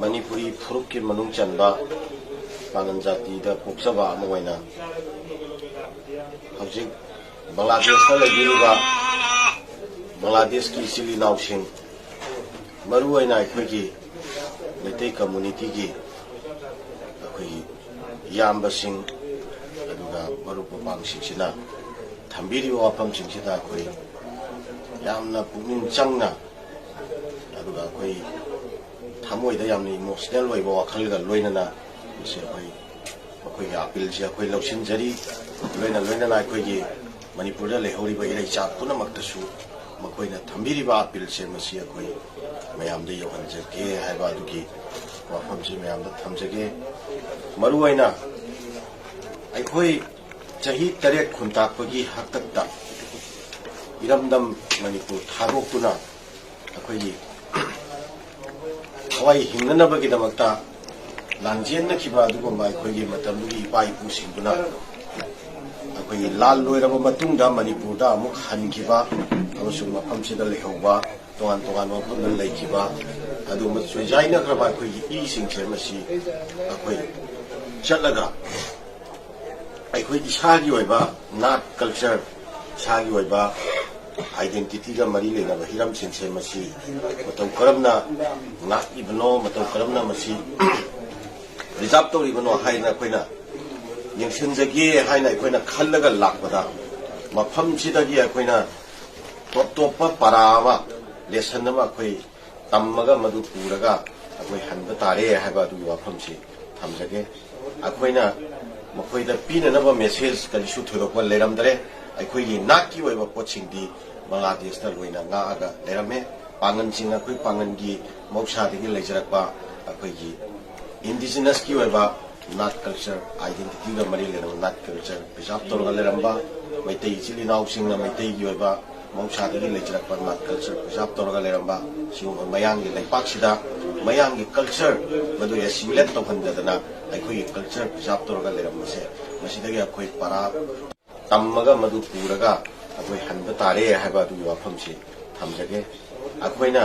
ꯃꯅꯤꯄꯨꯔꯤ ꯐꯨꯔꯨꯞꯀꯤ ꯃꯅꯨꯡ ꯆꯟꯕ ꯄꯥꯉꯟ ꯖꯥꯇꯤꯗ ꯄꯣꯛꯆꯕ ꯑꯃ ꯑꯣꯏꯅ, ꯍꯧꯖꯤꯛ ꯕꯪꯒ꯭ꯂꯥꯗꯦꯁꯇ ꯂꯩꯕꯤꯔꯤꯕ ꯕꯪꯒ꯭ꯂꯥꯗꯦꯁꯀꯤ ꯏꯆꯤꯜ ꯏꯅꯥꯎꯁꯤꯡ, ꯃꯔꯨꯑꯣꯏꯅ ꯑꯩꯈꯣꯏꯒꯤ ꯃꯩꯇꯩ ꯀꯝꯃꯨꯅꯤꯇꯤꯒꯤ ꯑꯩꯈꯣꯏꯒꯤ ꯏꯌꯥꯝꯕꯁꯤꯡ, ꯑꯗꯨꯒ ꯃꯔꯨꯞ ꯃꯄꯥꯡꯁꯤꯡꯁꯤꯅ ꯊꯝꯕꯤꯔꯤꯕ ꯋꯥꯐꯝꯁꯤꯡꯁꯤꯗ ꯑꯩꯈꯣꯏ ꯌꯥꯝꯅ ꯄꯨꯛꯅꯤꯡ ꯆꯪꯅ, ꯑꯗꯨꯒ ꯑꯩꯈꯣꯏ ꯊꯃꯣꯏꯗ ꯌꯥꯝꯅ ꯏꯃꯣꯁꯅꯦꯜ ꯑꯣꯏꯕ ꯋꯥꯈꯜꯒ ꯂꯣꯏꯅꯅ ꯃꯁꯤ ꯑꯩꯈꯣꯏ ꯃꯈꯣꯏꯒꯤ ꯑꯄꯤꯜꯁꯦ ꯑꯩꯈꯣꯏ ꯂꯧꯁꯤꯟꯖꯔꯤ꯫ ꯂꯣꯏꯅ ꯂꯣꯏꯅꯅ ꯑꯩꯈꯣꯏꯒꯤ ꯃꯅꯤꯄꯨꯔꯗ ꯂꯩꯍꯧꯔꯤꯕ ꯏꯔꯩꯆꯥ ꯄꯨꯝꯅꯃꯛꯇꯁꯨ ꯃꯈꯣꯏꯅ ꯊꯝꯕꯤꯔꯤꯕ ꯑꯄꯤꯜꯁꯦ ꯃꯁꯤ ꯑꯩꯈꯣꯏ ꯃꯌꯥꯝꯗ ꯌꯧꯍꯟꯖꯒꯦ ꯍꯥꯏꯕ ꯑꯗꯨꯒꯤ ꯋꯥꯐꯝꯁꯤ ꯃꯌꯥꯝꯗ ꯊꯝꯖꯒꯦ꯫ ꯃꯔꯨꯑꯣꯏꯅ ꯑꯩꯈꯣꯏ ꯆꯍꯤ ꯇꯔꯦꯠ ꯈꯨꯟꯇꯥꯛꯄꯒꯤ ꯍꯥꯛꯇꯛꯇ ꯏꯔꯝꯗꯝ ꯃꯅꯤꯄꯨꯔ ꯊꯥꯗꯣꯛꯇꯨꯅ ꯑꯩꯈꯣꯏꯒꯤ ꯊꯋꯥꯏ ꯍꯤꯡꯅꯅꯕꯒꯤꯗꯃꯛꯇ ꯂꯥꯟꯖꯦꯟꯅꯈꯤꯕ ꯑꯗꯨꯒꯨꯝꯕ ꯑꯩꯈꯣꯏꯒꯤ ꯃꯇꯝꯗꯨꯒꯤ ꯏꯄꯥ ꯏꯄꯨꯁꯤꯡꯗꯨꯅ ꯑꯩꯈꯣꯏꯒꯤ ꯂꯥꯟ ꯂꯣꯏꯔꯕ ꯃꯇꯨꯡꯗ ꯃꯅꯤꯄꯨꯔꯗ ꯑꯃꯨꯛ ꯍꯟꯈꯤꯕ ꯑꯃꯁꯨꯡ ꯃꯐꯝꯁꯤꯗ ꯂꯩꯍꯧꯕ, ꯇꯣꯉꯥꯟ ꯇꯣꯉꯥꯟꯕ ꯃꯐꯝꯗ ꯂꯩꯈꯤꯕ ꯑꯗꯨꯒꯨꯝꯕ ꯆꯣꯏꯖꯥꯏꯅꯈ꯭ꯔꯕ ꯑꯩꯈꯣꯏꯒꯤ ꯏꯁꯤꯡꯁꯦ ꯃꯁꯤ ꯑꯩꯈꯣꯏ ꯆꯠꯂꯒ ꯑꯩꯈꯣꯏ ꯏꯁꯥꯒꯤ ꯑꯣꯏꯕ ꯅꯥꯠ ꯀꯜꯆꯔ, ꯏꯁꯥꯒꯤ ꯑꯣꯏꯕ ꯑꯥꯏꯗꯦꯟꯇꯤꯇꯤꯒ ꯃꯔꯤ ꯂꯩꯅꯕ ꯍꯤꯔꯝꯁꯤꯡꯁꯦ ꯃꯁꯤ ꯃꯇꯧ ꯀꯔꯝꯅ ꯉꯥꯛꯏꯕꯅꯣ, ꯃꯇꯧ ꯀꯔꯝꯅ ꯃꯁꯤ ꯄ꯭ꯔꯤꯖꯥꯕ ꯇꯧꯔꯤꯕꯅꯣ ꯍꯥꯏꯅ ꯑꯩꯈꯣꯏꯅ ꯌꯦꯡꯁꯤꯟꯖꯒꯦ ꯍꯥꯏꯅ ꯑꯩꯈꯣꯏꯅ ꯈꯜꯂꯒ ꯂꯥꯛꯄꯗ, ꯃꯐꯝꯁꯤꯗꯒꯤ ꯑꯩꯈꯣꯏꯅ ꯇꯣꯞ ꯇꯣꯞꯄ ꯄꯔꯥ ꯑꯃ, ꯂꯦꯁꯟ ꯑꯃ ꯑꯩꯈꯣꯏ ꯇꯝꯃꯒ ꯃꯗꯨ ꯄꯨꯔꯒ ꯑꯩꯈꯣꯏ ꯍꯟꯕ ꯇꯥꯔꯦ ꯍꯥꯏꯕ ꯑꯗꯨꯒꯤ ꯋꯥꯐꯝꯁꯤ ꯊꯝꯖꯒꯦ꯫ ꯑꯩꯈꯣꯏꯅ ꯃꯈꯣꯏꯗ ꯄꯤꯅꯅꯕ ꯃꯦꯁꯦꯖ ꯀꯔꯤꯁꯨ ꯊꯣꯏꯗꯣꯛꯄ ꯂꯩꯔꯝꯗ꯭ꯔꯦ꯫ ꯑꯩꯈꯣꯏꯒꯤ ꯅꯥꯠꯀꯤ ꯑꯣꯏꯕ ꯄꯣꯠꯁꯤꯡꯗꯤ ꯕꯪꯒ꯭ꯂꯥꯗꯦꯁꯇ ꯂꯣꯏꯅ ꯉꯥꯛꯑꯒ ꯂꯩꯔꯝꯃꯦ꯫ ꯄꯥꯡꯒꯜꯁꯤꯡ, ꯑꯩꯈꯣꯏ ꯄꯥꯡꯒꯜꯒꯤ ꯃꯍꯧꯁꯥꯗꯒꯤ ꯂꯩꯖꯔꯛꯄ ꯑꯩꯈꯣꯏꯒꯤ ꯏꯟꯗꯤꯖꯤꯅꯁꯀꯤ ꯑꯣꯏꯕ ꯅꯥꯠ ꯀꯜꯆꯔ, ꯑꯥꯏꯗꯦꯟꯇꯤꯇꯤꯒ ꯃꯔꯤ ꯂꯩꯅꯕ ꯅꯥꯠ ꯀꯜꯆꯔ ꯄ꯭ꯔꯤꯖꯥꯕ ꯇꯧꯔꯒ ꯂꯩꯔꯝꯕ, ꯃꯩꯇꯩ ꯏꯆꯤꯜ ꯏꯅꯥꯎꯁꯤꯡꯅ ꯃꯩꯇꯩꯒꯤ ꯑꯣꯏꯕ ꯃꯍꯧꯁꯥꯗꯒꯤ ꯂꯩꯖꯔꯛꯄ ꯅꯥꯠ ꯀꯜꯆꯔ ꯄ꯭ꯔꯤꯖꯥꯕ ꯇꯧꯔꯒ ꯂꯩꯔꯝꯕ, ꯁꯤꯒꯨꯝꯕ ꯃꯌꯥꯡꯒꯤ ꯂꯩꯄꯥꯛꯁꯤꯗ ꯃꯌꯥꯡꯒꯤ ꯀꯜꯆꯔ ꯃꯗꯨ ꯑꯦꯁꯤꯃꯤꯂꯦꯠ ꯇꯧꯍꯟꯗꯗꯅ ꯑꯩꯈꯣꯏꯒꯤ ꯀꯜꯆꯔ ꯄ꯭ꯔꯤꯖꯥꯕ ꯇꯧꯔꯒ ꯂꯩꯔꯝꯕꯁꯦ, ꯃꯁꯤꯗꯒꯤ ꯑꯩꯈꯣꯏ ꯄꯔꯥ ꯇꯝꯃꯒ ꯃꯗꯨ ꯄꯨꯔꯒ ꯑꯩꯈꯣꯏ ꯍꯟꯕ ꯇꯥꯔꯦ ꯍꯥꯏꯕ ꯑꯗꯨꯒꯤ ꯋꯥꯐꯝꯁꯤ ꯊꯝꯖꯒꯦ꯫ ꯑꯩꯈꯣꯏꯅ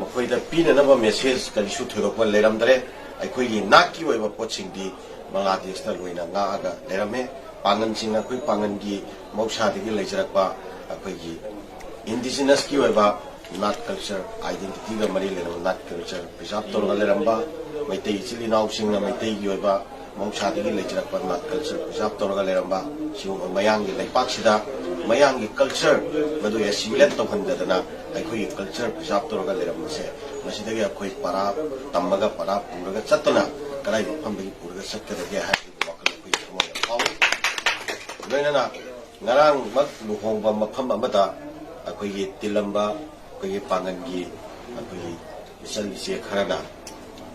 ꯃꯈꯣꯏꯗ ꯄꯤꯅꯅꯕ ꯃꯦꯁꯦꯖ ꯀꯔꯤꯁꯨ ꯊꯣꯏꯗꯣꯛꯄ ꯂꯩꯔꯝꯗ꯭ꯔꯦ꯫ ꯑꯩꯈꯣꯏꯒꯤ ꯅꯥꯠꯀꯤ ꯑꯣꯏꯕ ꯄꯣꯠꯁꯤꯡꯗꯤ ꯕꯪꯒ꯭ꯂꯥꯗꯦꯁꯇ ꯂꯣꯏꯅ ꯉꯥꯛꯑꯒ ꯂꯩꯔꯝꯃꯦ꯫ ꯄꯥꯡꯒꯜꯁꯤꯡ, ꯑꯩꯈꯣꯏ ꯄꯥꯡꯒꯜꯒꯤ ꯃꯍꯧꯁꯥꯗꯒꯤ ꯂꯩꯖꯔꯛꯄ ꯑꯩꯈꯣꯏꯒꯤ ꯏꯟꯗꯤꯖꯤꯅꯁꯀꯤ ꯑꯣꯏꯕ ꯅꯥꯠ ꯀꯜꯆꯔ, ꯑꯥꯏꯗꯦꯟꯇꯤꯇꯤꯒ ꯃꯔꯤ ꯂꯩꯅꯕ ꯅꯥꯠ ꯀꯜꯆꯔ ꯄ꯭ꯔꯤꯖꯥꯕ ꯇꯧꯔꯒ ꯂꯩꯔꯝꯕ, ꯃꯩꯇꯩ ꯏꯆꯤꯜ ꯏꯅꯥꯎꯁꯤꯡꯅ ꯃꯩꯇꯩꯒꯤ ꯑꯣꯏꯕ ꯃꯍꯧꯁꯥꯗꯒꯤ ꯂꯩꯖꯔꯛꯄ ꯅꯥꯠ ꯀꯜꯆꯔ ꯄ꯭ꯔꯤꯖꯥꯕ ꯇꯧꯔꯒ ꯂꯩꯔꯝꯕ ꯁꯤꯒꯨꯝꯕ ꯃꯌꯥꯡꯒꯤ ꯂꯩꯄꯥꯛꯁꯤꯗ ꯃꯌꯥꯡꯒꯤ ꯀꯜꯆꯔ ꯃꯗꯨ ꯑꯦꯁꯤꯃꯤꯂꯦꯠ ꯇꯧꯍꯟꯗꯗꯅ ꯑꯩꯈꯣꯏꯒꯤ ꯀꯜꯆꯔ ꯄ꯭ꯔꯤꯖꯥꯕ ꯇꯧꯔꯒ ꯂꯩꯔꯝꯕꯁꯦ, ꯃꯁꯤꯗꯒꯤ ꯑꯩꯈꯣꯏ ꯄꯔꯥ ꯇꯝꯃꯒ, ꯄꯔꯥ ꯄꯨꯔꯒ ꯆꯠꯇꯨꯅ ꯀꯗꯥꯏ ꯃꯐꯝꯗꯒꯤ ꯄꯨꯔꯒ ꯆꯠꯀꯗꯒꯦ ꯍꯥꯏꯕꯒꯤ ꯋꯥꯈꯜ ꯑꯩꯈꯣꯏꯒꯤ ꯊꯃꯣꯏꯗ ꯐꯥꯎꯏ꯫ ꯂꯣꯏꯅꯅ ꯉꯔꯥꯡꯃꯛ ꯂꯨꯍꯣꯡꯕ ꯃꯐꯝ ꯑꯃꯗ ꯑꯩꯈꯣꯏꯒꯤ ꯇꯤꯜꯂꯝꯕ ꯑꯩꯈꯣꯏꯒꯤ ꯄꯥꯡꯒꯜꯒꯤ ꯑꯩꯈꯣꯏꯒꯤ ꯏꯆꯜ ꯏꯆꯦ ꯈꯔꯅ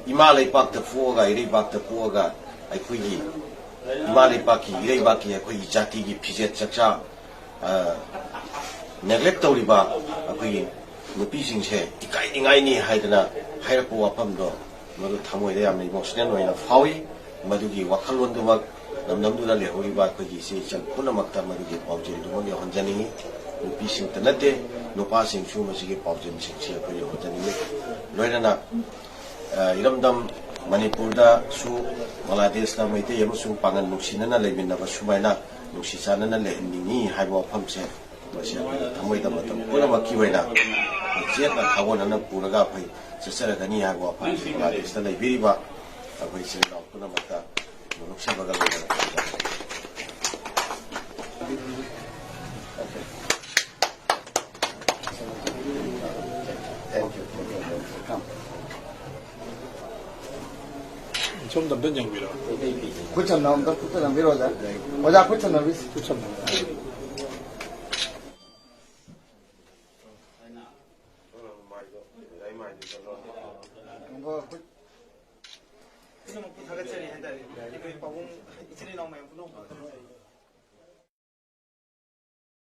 ꯏꯃꯥ ꯂꯩꯄꯥꯛꯇ ꯄꯣꯛꯑꯒ, ꯏꯔꯩꯕꯥꯛꯇ ꯄꯣꯛꯑꯒ ꯑꯩꯈꯣꯏꯒꯤ ꯏꯃꯥ ꯂꯩꯄꯥꯛꯀꯤ, ꯏꯔꯩꯕꯥꯛꯀꯤ ꯑꯩꯈꯣꯏꯒꯤ ꯖꯥꯇꯤꯒꯤ ꯐꯤꯖꯦꯠ ꯆꯛꯆꯥ, ꯑ, ꯅꯦꯒ꯭ꯂꯦꯛ ꯇꯧꯔꯤꯕ ꯑꯩꯈꯣꯏꯒꯤ ꯅꯨꯄꯤꯁꯤꯡꯁꯦ ꯏꯀꯥꯏꯅꯤꯡꯉꯥꯏꯅꯤ ꯍꯥꯏꯗꯅ ꯍꯥꯏꯔꯛꯄ ꯋꯥꯐꯝꯗꯣ ꯃꯗꯨ ꯊꯃꯣꯏꯗ ꯌꯥꯝꯅ ꯏꯃꯣꯁꯅꯦꯜ ꯑꯣꯏꯅ ꯐꯥꯎꯏ꯫ ꯃꯗꯨꯒꯤ ꯋꯥꯈꯜꯂꯣꯟꯗꯨꯃꯛ ꯂꯝꯗꯝꯗꯨꯗ ꯂꯩꯍꯧꯔꯤꯕ ꯑꯩꯈꯣꯏꯒꯤ ꯏꯆꯦ ꯏꯆꯜ ꯄꯨꯝꯅꯃꯛꯇ ꯃꯗꯨꯒꯤ ꯄꯥꯎꯖꯦꯜꯗꯨꯃꯛ ꯌꯧꯍꯟꯖꯅꯤꯡꯏ꯫ ꯅꯨꯄꯤꯁꯤꯡꯇ ꯅꯠꯇꯦ, ꯅꯨꯄꯥꯁꯤꯡꯁꯨ ꯃꯁꯤꯒꯤ ꯄꯥꯎꯖꯦꯜꯁꯤꯡꯁꯤ ꯑꯩꯈꯣꯏ ꯌꯧꯍꯟꯖꯅꯤꯡꯏ꯫ ꯂꯣꯏꯅꯅ ꯑ, ꯏꯔꯝꯗꯝ ꯃꯅꯤꯄꯨꯔꯗꯁꯨ ꯕꯪꯒ꯭ꯂꯥꯗꯦꯁꯇ ꯃꯩꯇꯩ ꯑꯃꯁꯨꯡ ꯄꯥꯡꯒꯜ ꯅꯨꯡꯁꯤꯅꯅ ꯂꯩꯃꯤꯟꯅꯕ ꯁꯨꯃꯥꯏꯅ ꯅꯨꯡꯁꯤ ꯆꯥꯟꯅꯅ ꯂꯩꯍꯟꯅꯤꯡꯉꯤ ꯍꯥꯏꯕ ꯋꯥꯐꯝꯁꯦ, ꯃꯁꯤ ꯑꯩꯈꯣꯏꯒꯤ ꯊꯃꯣꯏꯗ ꯃꯇꯝ ꯄꯨꯝꯅꯃꯛꯀꯤ ꯑꯣꯏꯅ ꯆꯦꯠꯅ ꯊꯥꯒꯣꯟꯅꯅ ꯄꯨꯔꯒ ꯑꯩꯈꯣꯏ ꯆꯠꯆꯔꯒꯅꯤ ꯍꯥꯏꯕ ꯋꯥꯐꯝꯁꯦ ꯕꯪꯒ꯭ꯂꯥꯗꯦꯁꯇ ꯂꯩꯕꯤꯔꯤꯕ ꯑꯩꯈꯣꯏ ꯏꯆꯤꯜ ꯏꯅꯥꯎ ꯄꯨꯝꯅꯃꯛꯇ ꯅꯣꯛꯆꯕꯒ ꯂꯣꯏꯅꯅ ꯊꯝꯖꯒꯦ꯫ Thank you. Thank you. Come. ꯁꯣꯝꯗ ꯑꯝꯇ ꯌꯦꯡꯕꯤꯔꯣ꯫ ꯈꯨꯠ ꯁꯝꯅ ꯑꯝꯇ ꯈꯨꯠ ꯁꯝꯅꯕꯤꯔꯣ, ꯑꯣꯖꯥ꯫ ꯑꯣꯖꯥ, ꯈꯨꯠ ꯁꯝꯅꯕꯤꯁꯤ꯫ ꯈꯨꯠ ꯁꯝꯅꯕꯤꯁꯤ꯫ ꯄꯨꯝꯅꯃꯛꯄꯨ ꯊꯥꯒꯠꯆꯔꯤ ꯍꯥꯏꯇꯥꯔꯦ꯫ ꯑꯩꯈꯣꯏ ꯄꯥꯕꯨꯡ ꯏꯆꯤꯜ ꯏꯅꯥꯎ ꯃꯌꯥꯝ ꯄꯨꯝꯅꯃꯛꯄꯨ ꯊꯥꯒꯠꯆꯔꯤ꯫